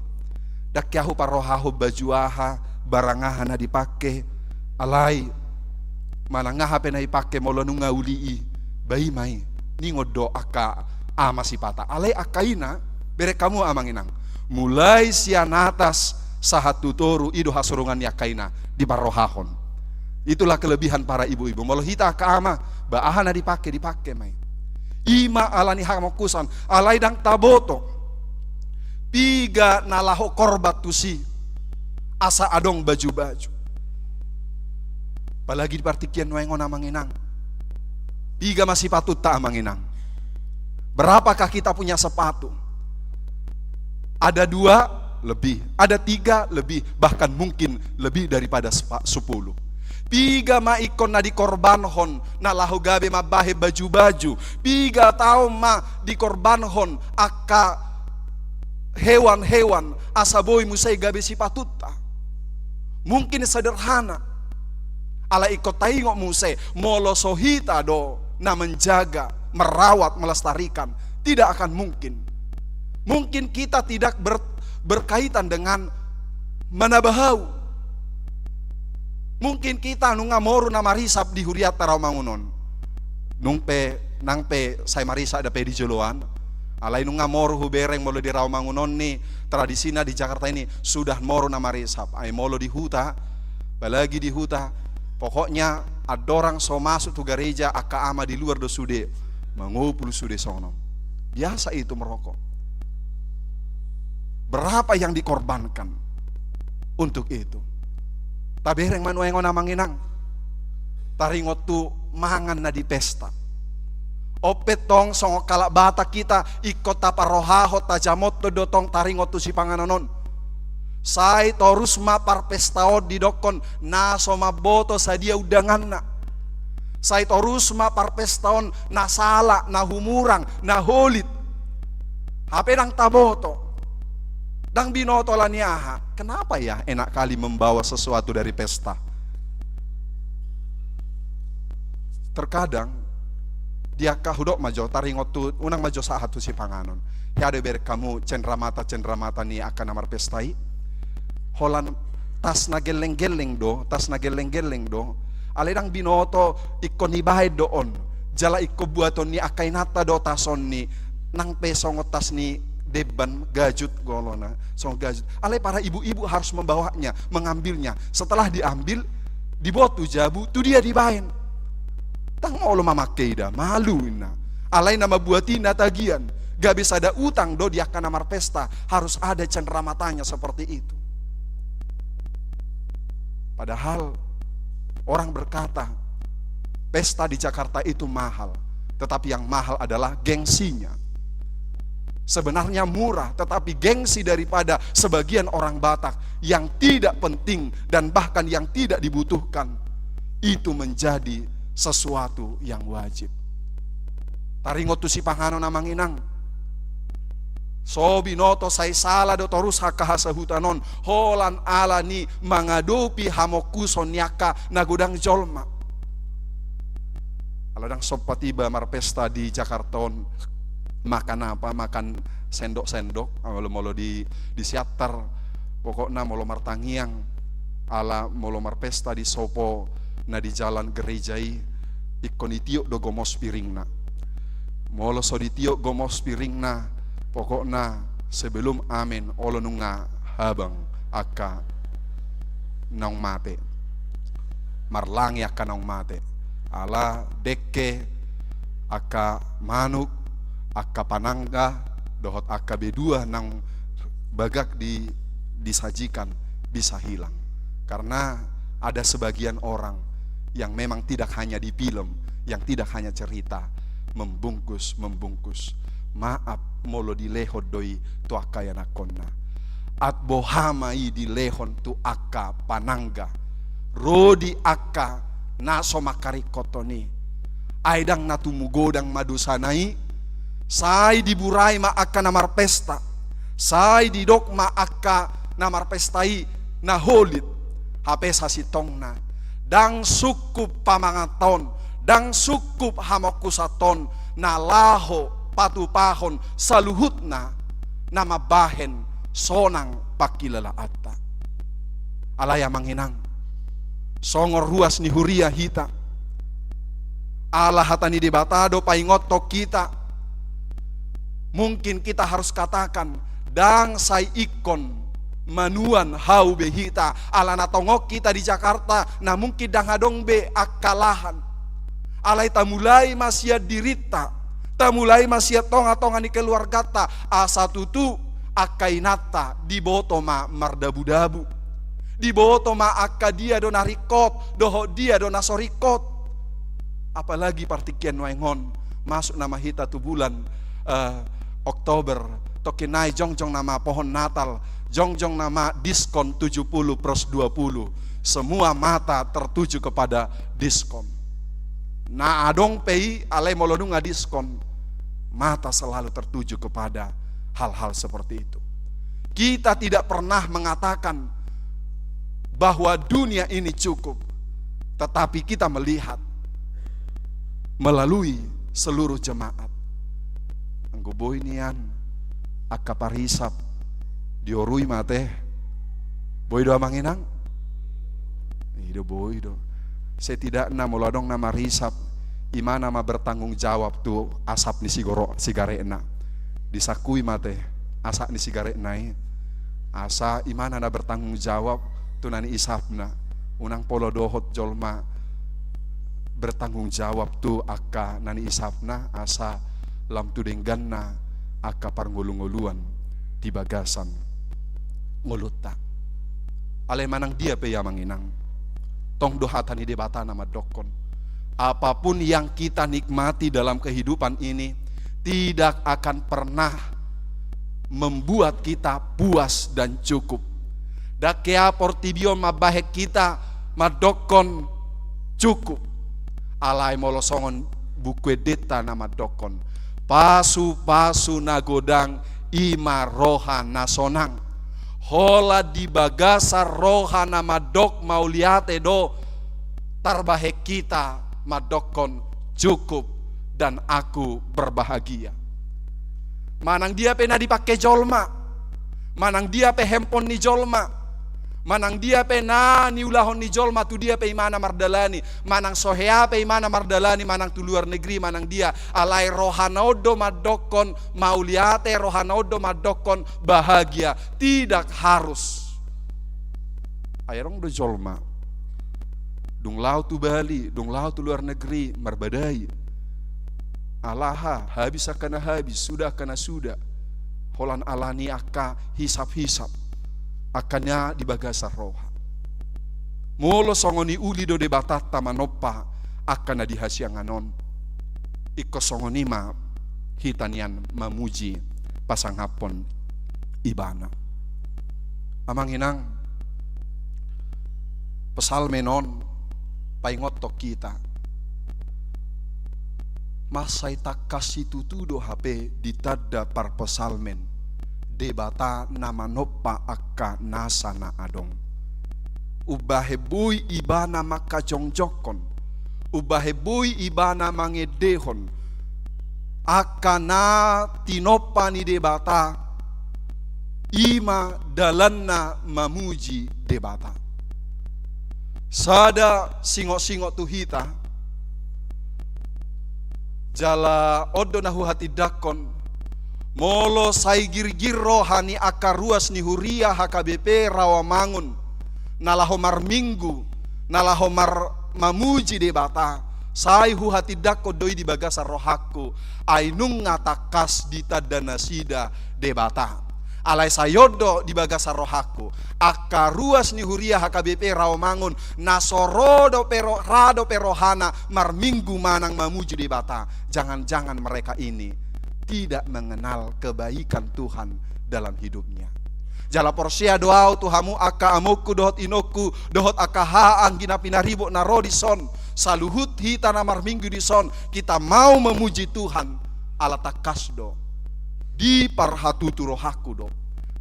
Ndang hea huparrohahon baju aha, barang aha na dipake. Alai manang aha pe na ipake, molo nunga uli i, ba i ma i. Ningon do angka ama sipata. Alai angka ina, bereng hamu amang inang, mulai sian atas sahat tu toru, i do hasurungan ni angka ina, diparrohahon. Itulah kelebihan para ibu-ibu. Molo hita angka ama, ba aha na dipake, dipake ma i. I ma ala ni hamongkusan, alai ndang taboto piga na laho korban tusi asa adong baju-baju. Apalagi di partingkian nuaeng on amang inang. Piga ma sipatunta amang inang? Berapakah kita punya sepatu? Ada dua lebih, ada tiga lebih, bahkan mungkin lebih daripada sepa-, sepuluh. Piga ma ingkon na dikorbanhon na laho gabe mambahen baju-baju? Piga taon ma dikorbanhon angka hewan-hewan asa boi muse gabe sipatunta? Mungkin sederhana. Alai ingkon taingot muse, molo so hita do na menjaga, merawat, melestarikan, tidak akan mungkin. Mungkin kita tidak ber-, berkaitan dengan manabahau. Mungkin kita nunga moru na marisap di hurianta Rawamangun on. Nung pe, nang pe sai marisap da pe di joloan. Alai nunga moru hubereng, molo di Rawamangun on ni, tradisina di Jakarta ini sudah moru na marisap. Ai molo di huta, apalagi di huta, pokoknya andorang so masuk tu gareja, angka ama di luar do sude mangupul sude songon on. Biasa itu merokok. Berapa yang dikorbankan untuk itu? Tabereng ma nuaeng on amang inang. Taringot tu mangan na di pesta. On pe tong songon halak Batak hita, ingkon taparrohahon, tajamothon do tong taringot tu sipanganon on. Sai torus ma parpesta on didokkon na so mamboto sadia undanganna. Sai torus ma parpesta on na sala, na humurang, na holit. Hape ndang taboto. Ndang binoto ala ni aha. Kenapa ya enak kali membawa sesuatu dari pesta? Terkadang di angka, hudok ma jo, taringot tu, unang ma jo sahat tu sipanganon. Hea do ibereng hamu cenramata-cenramata ni angka na marpesta i? Holan tas na gelleng-gelleng do, tas na gelleng-gelleng do. Alai ndang binoto ingkon dibaen do on. Jala ingkon buaton ni angka inanta do tas on i, nang pe songon tas ni demban, gajut golona, songon gajut. Alai para ibu-ibu harus membawanya, mengambilnya. Setelah diambil, diboan tu jabu, tu dia dibaen. Ndang olo mamangke, ida malu ninna. Alai na mambuat i na tagian. Gabe sada utang do di angka na marpesta, harus ada cenramatanya seperti itu. Padahal orang berkata, pesta di Jakarta itu mahal, tetapi yang mahal adalah gengsinya. Sebenarnya murah, tetapi gengsi daripada sebagian orang Batak yang tidak penting dan bahkan yang tidak dibutuhkan, itu menjadi sesuatu yang wajib. Taringot tu sipanganon, amang inang. So binoto, sai sala do torus angka hasahuton on, holan ala ni mangadopi hamongkuson ni angka na godang jolma. Ala ndang sompat iba marpesta di Jakarta on makan apa, makan sendok-sendok, molo, molo di, di Siantar, pokokna molo martangiang, ala molo marpesta di sopo na di jalan gereja i, ingkon ditiop do gomos piringna. Molo so ditiop gomos piringna, pokokna sebelum amen, olo nunga habang angka naung mate. Marlangi angka naung mate. Ala dengke angka manuk, angka panangga, dohot angka bedua naung bagak di, disajikan bisa hilang. Karena ada sebagian orang yang memang tidak hanya di film, yang tidak hanya cerita, membungkus, membungkus. Maaf, molo dilehon do i tu angka ianakhonna. At boha ma i dilehon tu angka panangga, ro di angka na so mangkaringkothon i. Ai ndang na tumu godang ma dosana i, sai diburai ma angka na marpesta, sai didok ma angka na marpesta i na holit. Hape sasintongna, ndang sungkup pamanganhon, ndang sungkup hamongkusanhon, na laho patupahon saluhutna na mambahen sonang pangkilalaanta. Alai amang inang, songon ruas ni huria hita. Ala hata ni Debata do paingothon hita. Mungkin kita harus katakan, ndang sai ingkon manuan hau be hita, ala na tongon hita di Jakarta, na mungkin ndang adong be angka lahan. Alai tamulai ma sian dirinta, tamulai ma sian tongatonga ni keluarganta, asa tutu angka inanta diboto ma mardabudabu. Diboto ma angka dia do na ringkot, dohot dia do na so ringkot. Apalagi partingkian nuaeng on, masuk nama hita tu bulan, eh, Oktober, tongkin nai jongjong nama pohon Natal, jongjong nama diskon tujuh puluh plus dua puluh. Semua mata tertuju kepada diskon. Na adong pe i, alai molo nunga diskon, mata selalu tertuju kepada hal-hal seperti itu. Kita tidak pernah mengatakan bahwa dunia ini cukup, tetapi kita melihat melalui seluruh jemaat. Anggo boi nian angka parisap diorui mate. Boi do amang inang? I do, boi do. Setidakna molo adong na marisap, imana ma bertanggung jawab tu asap ni sigoro-, sigaretna. Disangkui mate asap ni sigaretna i. Asa imana na bertanggung jawab tu na niisapna. Unang pola dohot jolma bertanggung jawab tu angka na niisapna, asa lam tu dengganna angka parngoluangoluan di bagasan ngolunta. Alai manang dia pe i amang inang, tong do hata ni Debata na mandokkon, Apapun yang kita nikmati dalam kehidupan ini tidak akan pernah membuat kita puas dan cukup. Ndang hea portibi on mambahen hita mandokkon cukup. Alai molo songon Buku Endenta na mandokkon, pasu-pasu na godang i ma roha na sonang. Holan di bagasan roha na mandok mauliate do tarbahen hita mandokkon cukup dan aku berbahagia. Manang dia pe na dipake jolma, manang dia pe handphone ni jolma, manang dia pe na niulahon ni jolma, tu dia pe imana mardalani, manang so hea pe imana mardalani, manang tu luar negeri, manang dia, alai rohana on do mandokkon mauliate, rohana on do mandokkon bahagia. Tidak harus. Ai adong do jolma dung laho tu Bali, dung laho tu luar negeri, marbadai. Ala aha? Habis angka na habis, suda angka na suda. Holan alani angka hisap-hisap, angka na di bagasan roha. Molo songon i uli do Debatanta manompa angka na di hasiangan on, ingkon songon i ma hita nian mamuji pasangaphon Ibana. Amang inang, Psalmen on paingothon hita, mansai tangkas situtu do hape ditanda parpsalmen Debata na manompa angka nasa na adong. Umbahen boi Ibana mangkajongjongkon, umbahen boi Ibana mangendehon angka na tinompa ni Debata, i ma dalanna mamuji Debata. Sada singot-singot tu hita, jala on do na huhatindangkon, molo sai girgir roha ni angka ruas ni huria H K B P Rawamangun, na laho marminggu, na laho mar-, mamuji Debata, sai huhatindangkon do i di bagasan rohangku, ai nunga tangkas ditanda nasida Debata. Alai sai on do di bagasan rohangku, angka ruas ni huria H K B P Rawamangun, na so ro dope ro-, ra dope rohana marminggu manang mamuji Debata, jangan-jangan mereka ini tidak mengenal kebaikan Tuhan dalam hidupnya. Jala porsea do ahu tu hamu angka amongku dohot inongku, dohot angka haha anggi na pinaribot na ro dison, saluhut hita na marminggu dison, kita mau memuji Tuhan, ala tangkas do diparhatutu rohangku do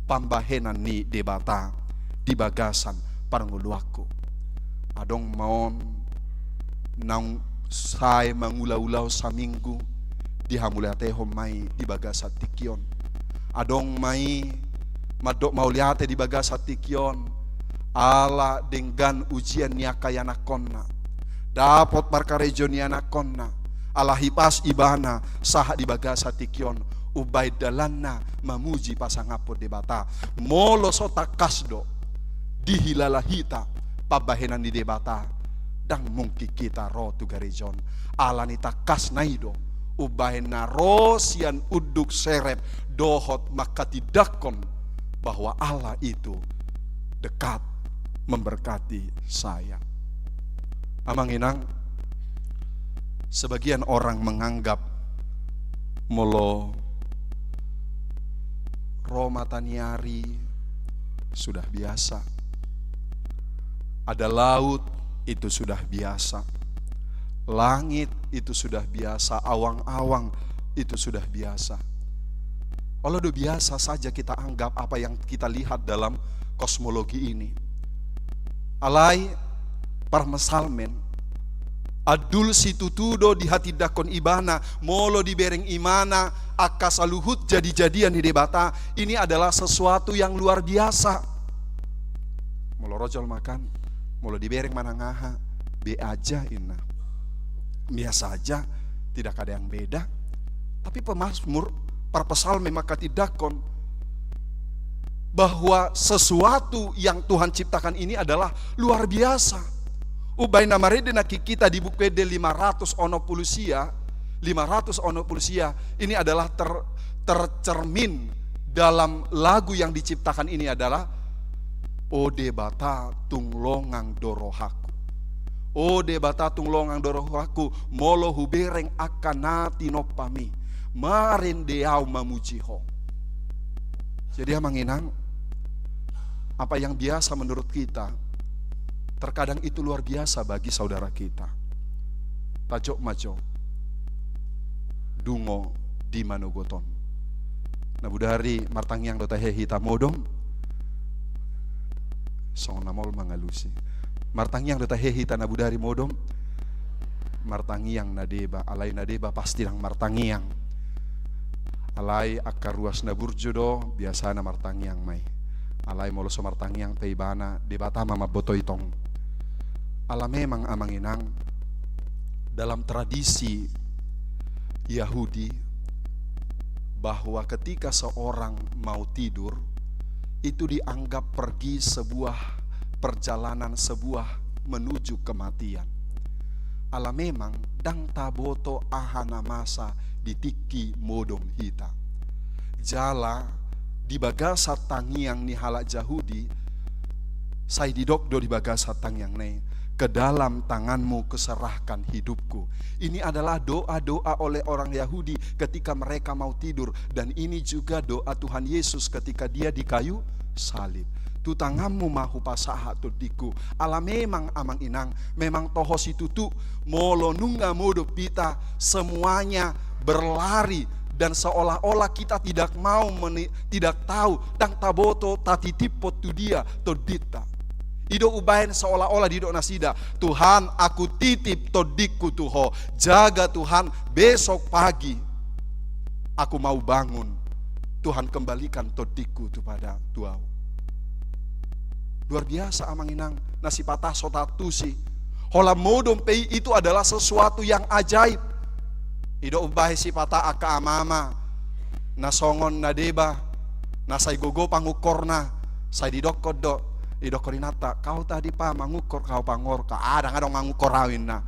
pambahenan ni Debata di bagasan parngoluanku. Adong ma on naung sae mangula-ula on saminggu, dihamauliatehon ma i di bagasan tingki on. Adong ma i mandok mauliate di bagasan tingki on, ala denggan ujian ni angka ianakhonna, dapot parkarejo ni ianakhonna, ala hipas ibana sahat di bagasan tingki on, umbahen dalanna mamuji pasangaphon Debata. Molo so tangkas do dihilala hita pambahenan ni Debata, ndang mungkin hita ro tu gareja on. Alani tangkasna i do, umbahen na ro sian unduk serep dohot mangkatindangkon bahwa Allah itu dekat memberkati saya. Amang inang, sebagian orang menganggap molo ro mataniari sudah biasa. Ada laut, itu sudah biasa. Langit, itu sudah biasa. Awang-awang, itu sudah biasa. Olo do biasa saja kita anggap apa yang kita lihat dalam kosmologi ini. Alai parpsalmen, andul situtu do dihatindangkon ibana, molo dibereng ibana angka saluhut jadi-jadian ni Debata, ini adalah sesuatu yang luar biasa. Molo ro jolma kan, molo dibereng manang aha, be aja inna. Biasa aja, tidak ada yang beda. Tapi pemazmur, parpsalmen mangkatindangkon bahwa sesuatu yang Tuhan ciptakan ini adalah luar biasa. Umbahen na marende nangkin hita di Buku Ende lima ratus onom pulu sia, lima ratus onom pulu sia, ini adalah ter-, tercermin dalam lagu yang diciptakan ini adalah, "O Debata, tung longang do rohangku." O Debata, tung longang do rohangku molo hubereng angka na tinompam i. Marende au mamuji Ho. Jadi, Amang Inang, apa yang biasa menurut kita, terkadang itu luar biasa bagi saudara kita. Tajok ma jo. Dungo di manogot on. Na bodari martangiang do tahe hita modom. Songon na maol mangalusi. Martangiang do tahe hita na bodari modom. Martangiang na deba, alai na deba pasti ndang martangiang. Alai angka ruas na burju do, biasana martangiang ma i. Alai molo so martangiang pe ibana, Debata ma mambotoi tong. Ala memang, Amang Inang, dalam tradisi Yahudi, bahwa ketika seorang mau tidur, itu dianggap pergi sebuah perjalanan, sebuah menuju kematian. Ala memang ndang taboto aha na masa di tingki modom hita. Jala di bagasan tangiang ni halak Jahudi, sai didok do di bagasan tangiangna i, "Ke dalam tangan-Mu kuserahkan hidupku." Ini adalah doa-doa oleh orang Yahudi ketika mereka mau tidur. Dan ini juga doa Tuhan Yesus ketika Dia di kayu salib. "Tu tangan-Mu ma hupasahat tondingku." Ala memang, Amang Inang, memang toho situtu, molo nunga modom hita, semuanya berlari dan seolah-olah kita tidak mau meni-, tidak tahu, ndang taboto tatitiphon tu dia tondinta. I do umbahen seolah-olah didok nasida, "Tuhan, aku titip tondingku tu Ho. Jaga Tuhan, besok pagi aku mau bangun. Tuhan, kembalikan tondingku tu pada, tu ahu." Luar biasa, Amang Inang, na sipata so taantusi. Holan modom pe i, itu adalah sesuatu yang ajaib. I do umbahen sipata angka ama-ama na songon na deba, na sai gogo pangungkorna, sai didokkon do, didokkon inanta, "Kau tadi, Pa, mangungkor kau pangor, ka-, ah, ndang adong mangungkor ahu," inna.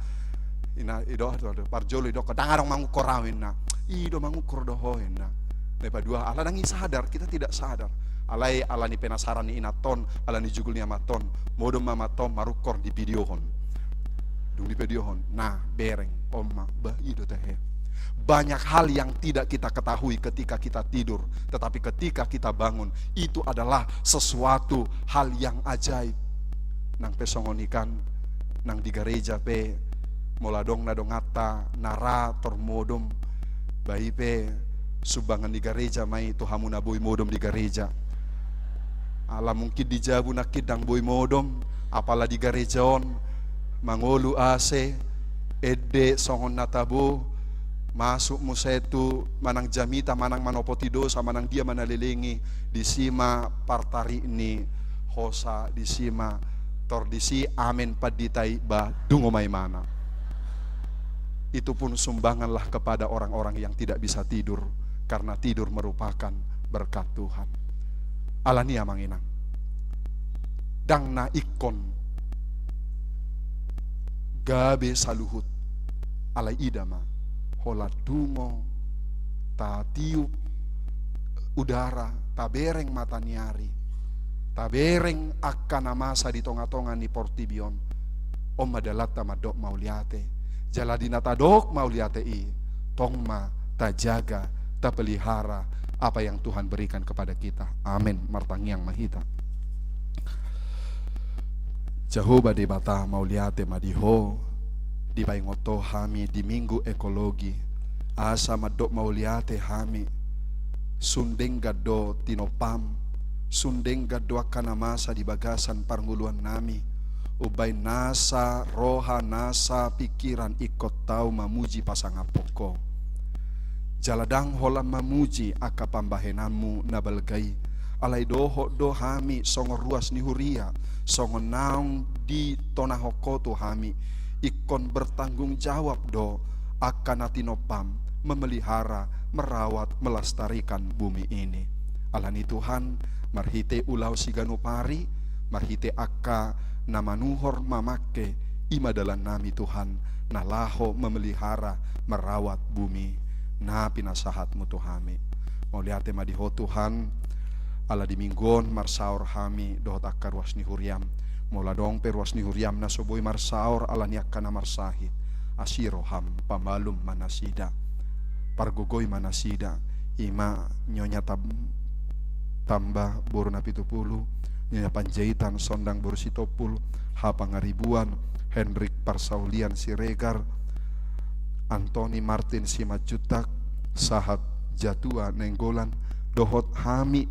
Inna, i do, do, do, parjolo didokkon, "Ndang adong mangungkor ahu," inna. "I do, mangungkor do ho," inna. Na paduahon, ala ndang i sadar, kita tidak sadar. Alai ala ni penasaran ni inanta on, ala ni jugul ni amanta on, modom ma amanta on marungkor, divideohon. Dung divideohon, "Nah, bereng, on ma, bah, i do tahe." Banyak hal yang tidak kita ketahui ketika kita tidur, tetapi ketika kita bangun, itu adalah sesuatu hal yang ajaib. Nang pe songon i kan, nang di gareja pe, molo adong na donganta na ra tor modom, bah, i pe sumbangan ni gareja ma i tu hamu na boi modom di gareja. Ala mungkin di jabu nangkin ndang boi modom, apala di gareja on, mangolu A C, ende songon na tabo, masuk muse tu manang jamita, manang manopoti dosa, manang dia ma na leleng i, disi ma partarik ni hosa, disi ma, tor disi amen pandita i, bah, dungo ma imana. Itu pun sumbanganlah kepada orang-orang yang tidak bisa tidur, karena tidur merupakan berkat Tuhan. Ala ni i, Amang Inang, ndang na ingkon gabe saluhut, alai ida ma, holan dungo tatiup udara, tabereng mata ni ari, tabereng angka na masa di tonga-tonga ni portibi on, on ma dalanta mandok mauliate. Jala di na tadok mauliate i, tong ma tajaga, tapelihara apa yang Tuhan berikan kepada kita. Amen. Martangiang ma hita. Jahowa Debata, mauliate ma di Ho, dipaingot Ho hami di Minggu Ekologi, asa mandok mauliate hami. Sun denggan do tinompam, sun denggan do angka na masa di bagasan parngoluannami. Umbahen nasa roha, nasa pingkiran ingkon tau mamuji pasangaphon Ho. Jala ndang holan mamuji angka pambahenanmu na balga i, alai dohot do hami songon ruas ni huria, songon naung ditonahon Ho tu hami, ingkon bertanggung jawab do angka na tinompam memelihara, merawat, melestarikan bumi ini. Ala ni i Tuhan, marhite ulaon siganup ari, marhite angka na manuhor mamangke, i ma dalannami Tuhan, na laho memelihara, merawat bumi na pinasahatmu tu hami. Mauliate ma di Ho Tuhan, ala di Minggu on marsaor hami dohot angka ruas ni huriam, Molo adong pe ruas ni huriam na so boi marsaor ala ni angka na marsahit, asi roham, pamalum ma nasida, pargogoi ma nasida. I ma Nyonya Tam-, Tamba boru Napitupulu, Nyonya Panjaitan Sondang boru Sitompul, H. Pangaribuan, Hendrik Parsaulian Siregar, Antoni Martin Simanjuntak, sahat Jatua Nainggolan, dohot hami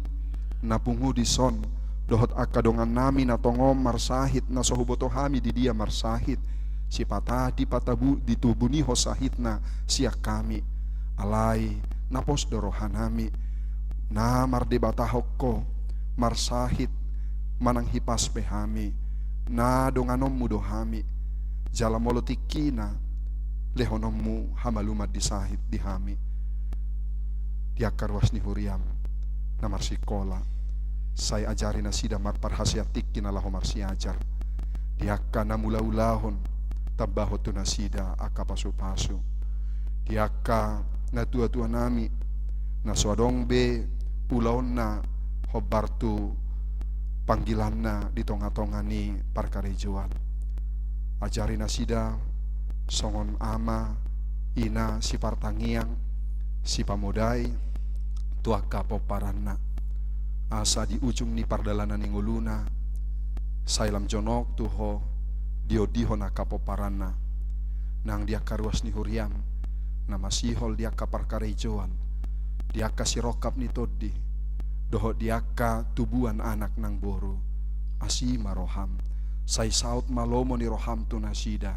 na pungu dison, dohot angka dongannami na tongon marsahit, na so huboto hami di dia marsahit, sipata dipatabu-, ditubunihon sahitna sian hami. Alai na pos do rohanami, na mardebatahon Ho, marsahit manang hipas pe hami, na donganonmu do hami, jala molo tingkina lehononmu hamaluman di sahit di hami. Di angka ruas ni huriam na marsikola, sai ajari nasida marparhaseat tingki na laho marsiajar. Di angka na mulaulahon, tambahon tu nasida angka pasupasu. Di angka natuatuanami na so adong be ulaonna hombar tu panggilanna di tongatonga ni parkarejoan, ajari nasida songon ama, ina, sipartangiang, sipamodai tu angka pomparanna, asa di ujung ni pardalanan ni ngoluna sai lam jonok tu Ho diondihon angka pomparanna. Nang di angka ruas ni huriam na masihol di angka parkarejoan, di angka sirongkap ni tondi, dohot di angka tubuan anak nang boru, asi ma roham, sai saut ma lomo ni roham tu nasida,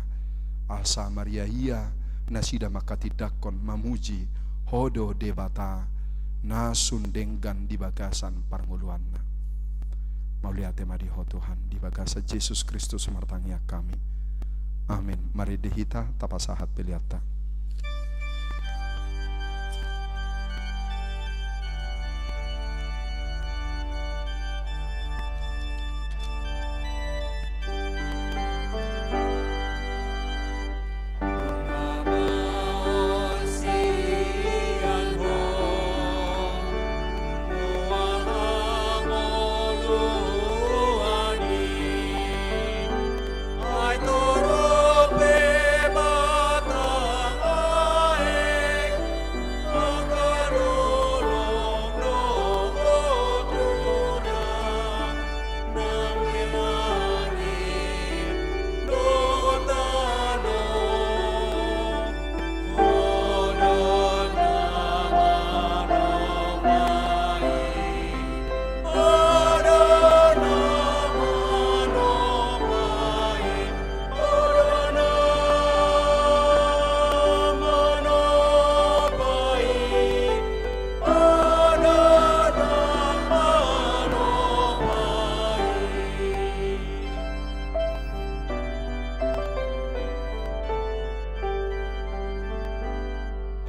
asa mariaia nasida mangkatindangkon mamuji Ho do Debata na sun denggan di bagasan parngoluanna. Mauliate ma di Ho Tuhan, di bagasan Jesus Kristus martangiang hami. Amin. Marende hita, tapasahat peleanta.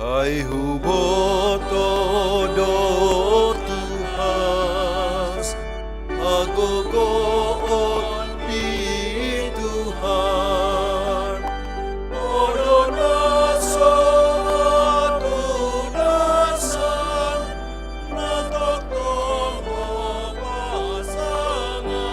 Ai huboto do Tuhan, hagogoon ni Tuhan, olo na so tudosan, na tongtong pasangapon.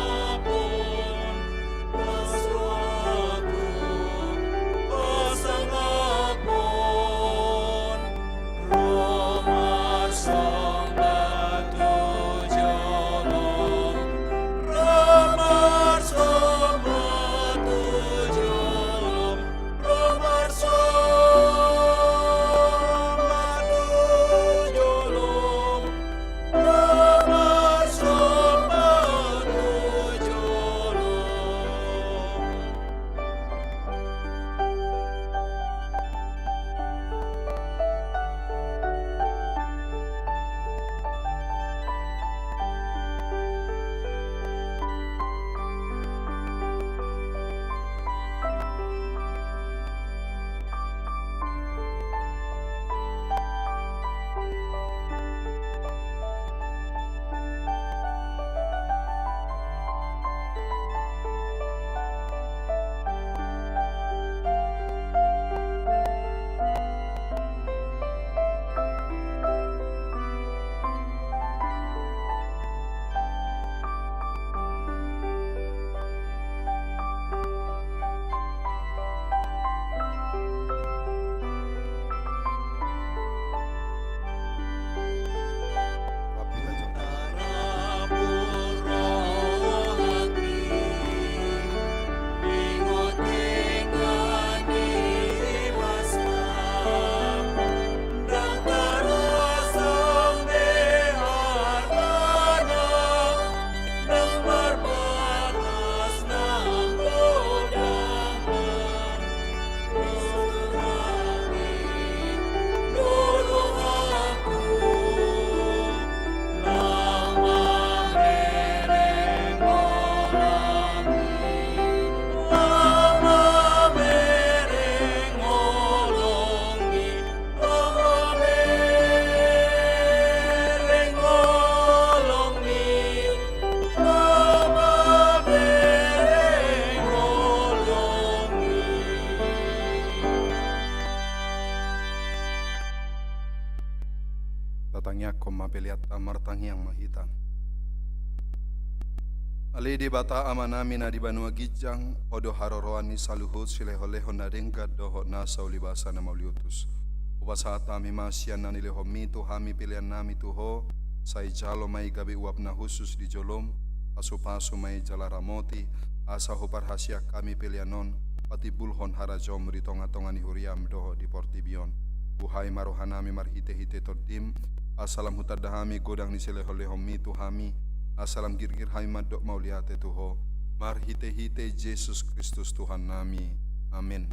Tangiang ma hita. Ale Debata Amanami na di banua ginjang, Ho do haroroan ni saluhut silehonlehon na denggan dohot nasa ulibasa na mauliutus. Hupasahat hami ma sian na nilehonMi tu hami peleannami tu Ho, sai jalo ma i gabe uap na hushus di joloM, pasupasu ma i jala ramoti, asa huparhaseang hami pelean on patimbulhon harajaonMu di tongatonga ni huriaM dohot di portibi on. Buhai ma rohanami marhitehite TondiM, asa lam hutanda hami godang ni silehonlehonMi tu hami, asa lam girgir hami mandok mauliate tu Ho, marhitehite Jesus Kristus Tuhannami. Amen.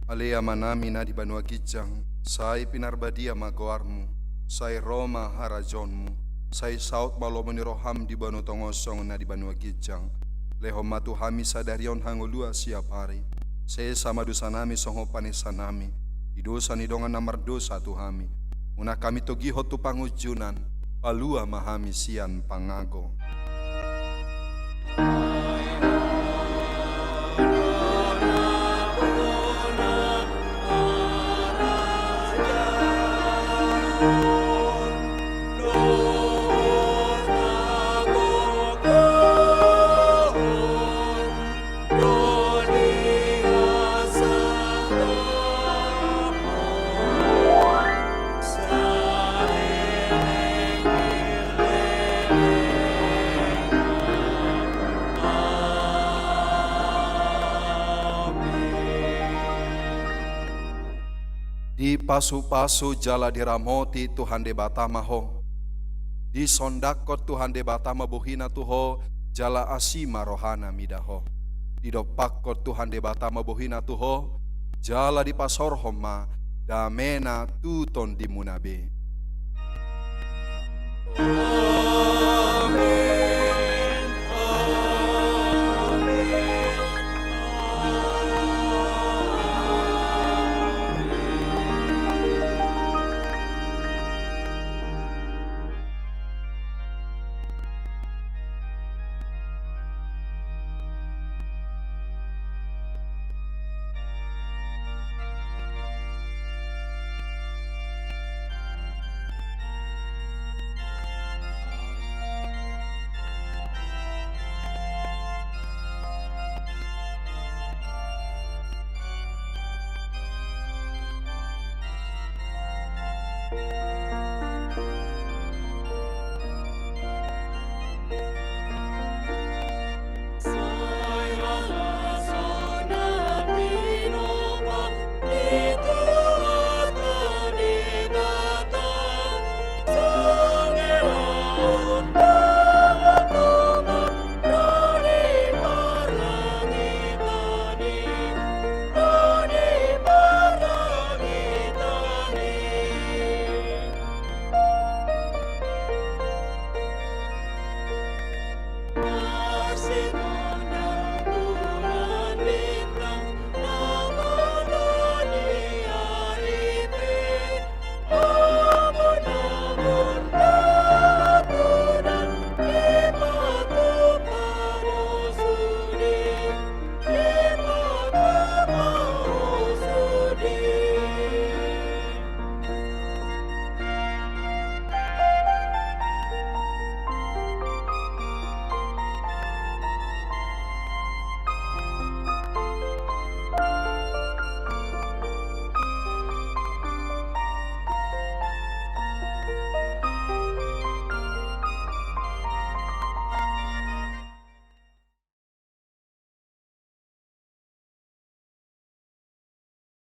Ale Amanami na di banua ginjang, sai pinarbadia ma goarMu, sai ro ma harajaonMu, sai saut ma lomo ni rohaM di banua tonga on songon na di banua ginjang. Lehon ma tu hami sadari on hangoluan siapari. Sesa ma dosanami songon panesanami di dosa ni dongan na mardosa tu hami. Unang hami togihon tu pangunjunan, palua ma hami sian pangago. Dipasupasu jala diramoti Tuhan Debata ma ho. Disondangkon Tuhan Debata ma bohina tu ho, jala asi ma rohana mida ho. Didompakkon Tuhan Debata ma bohina tu ho, jala dipasaorhon ma damena tu tondimuna be.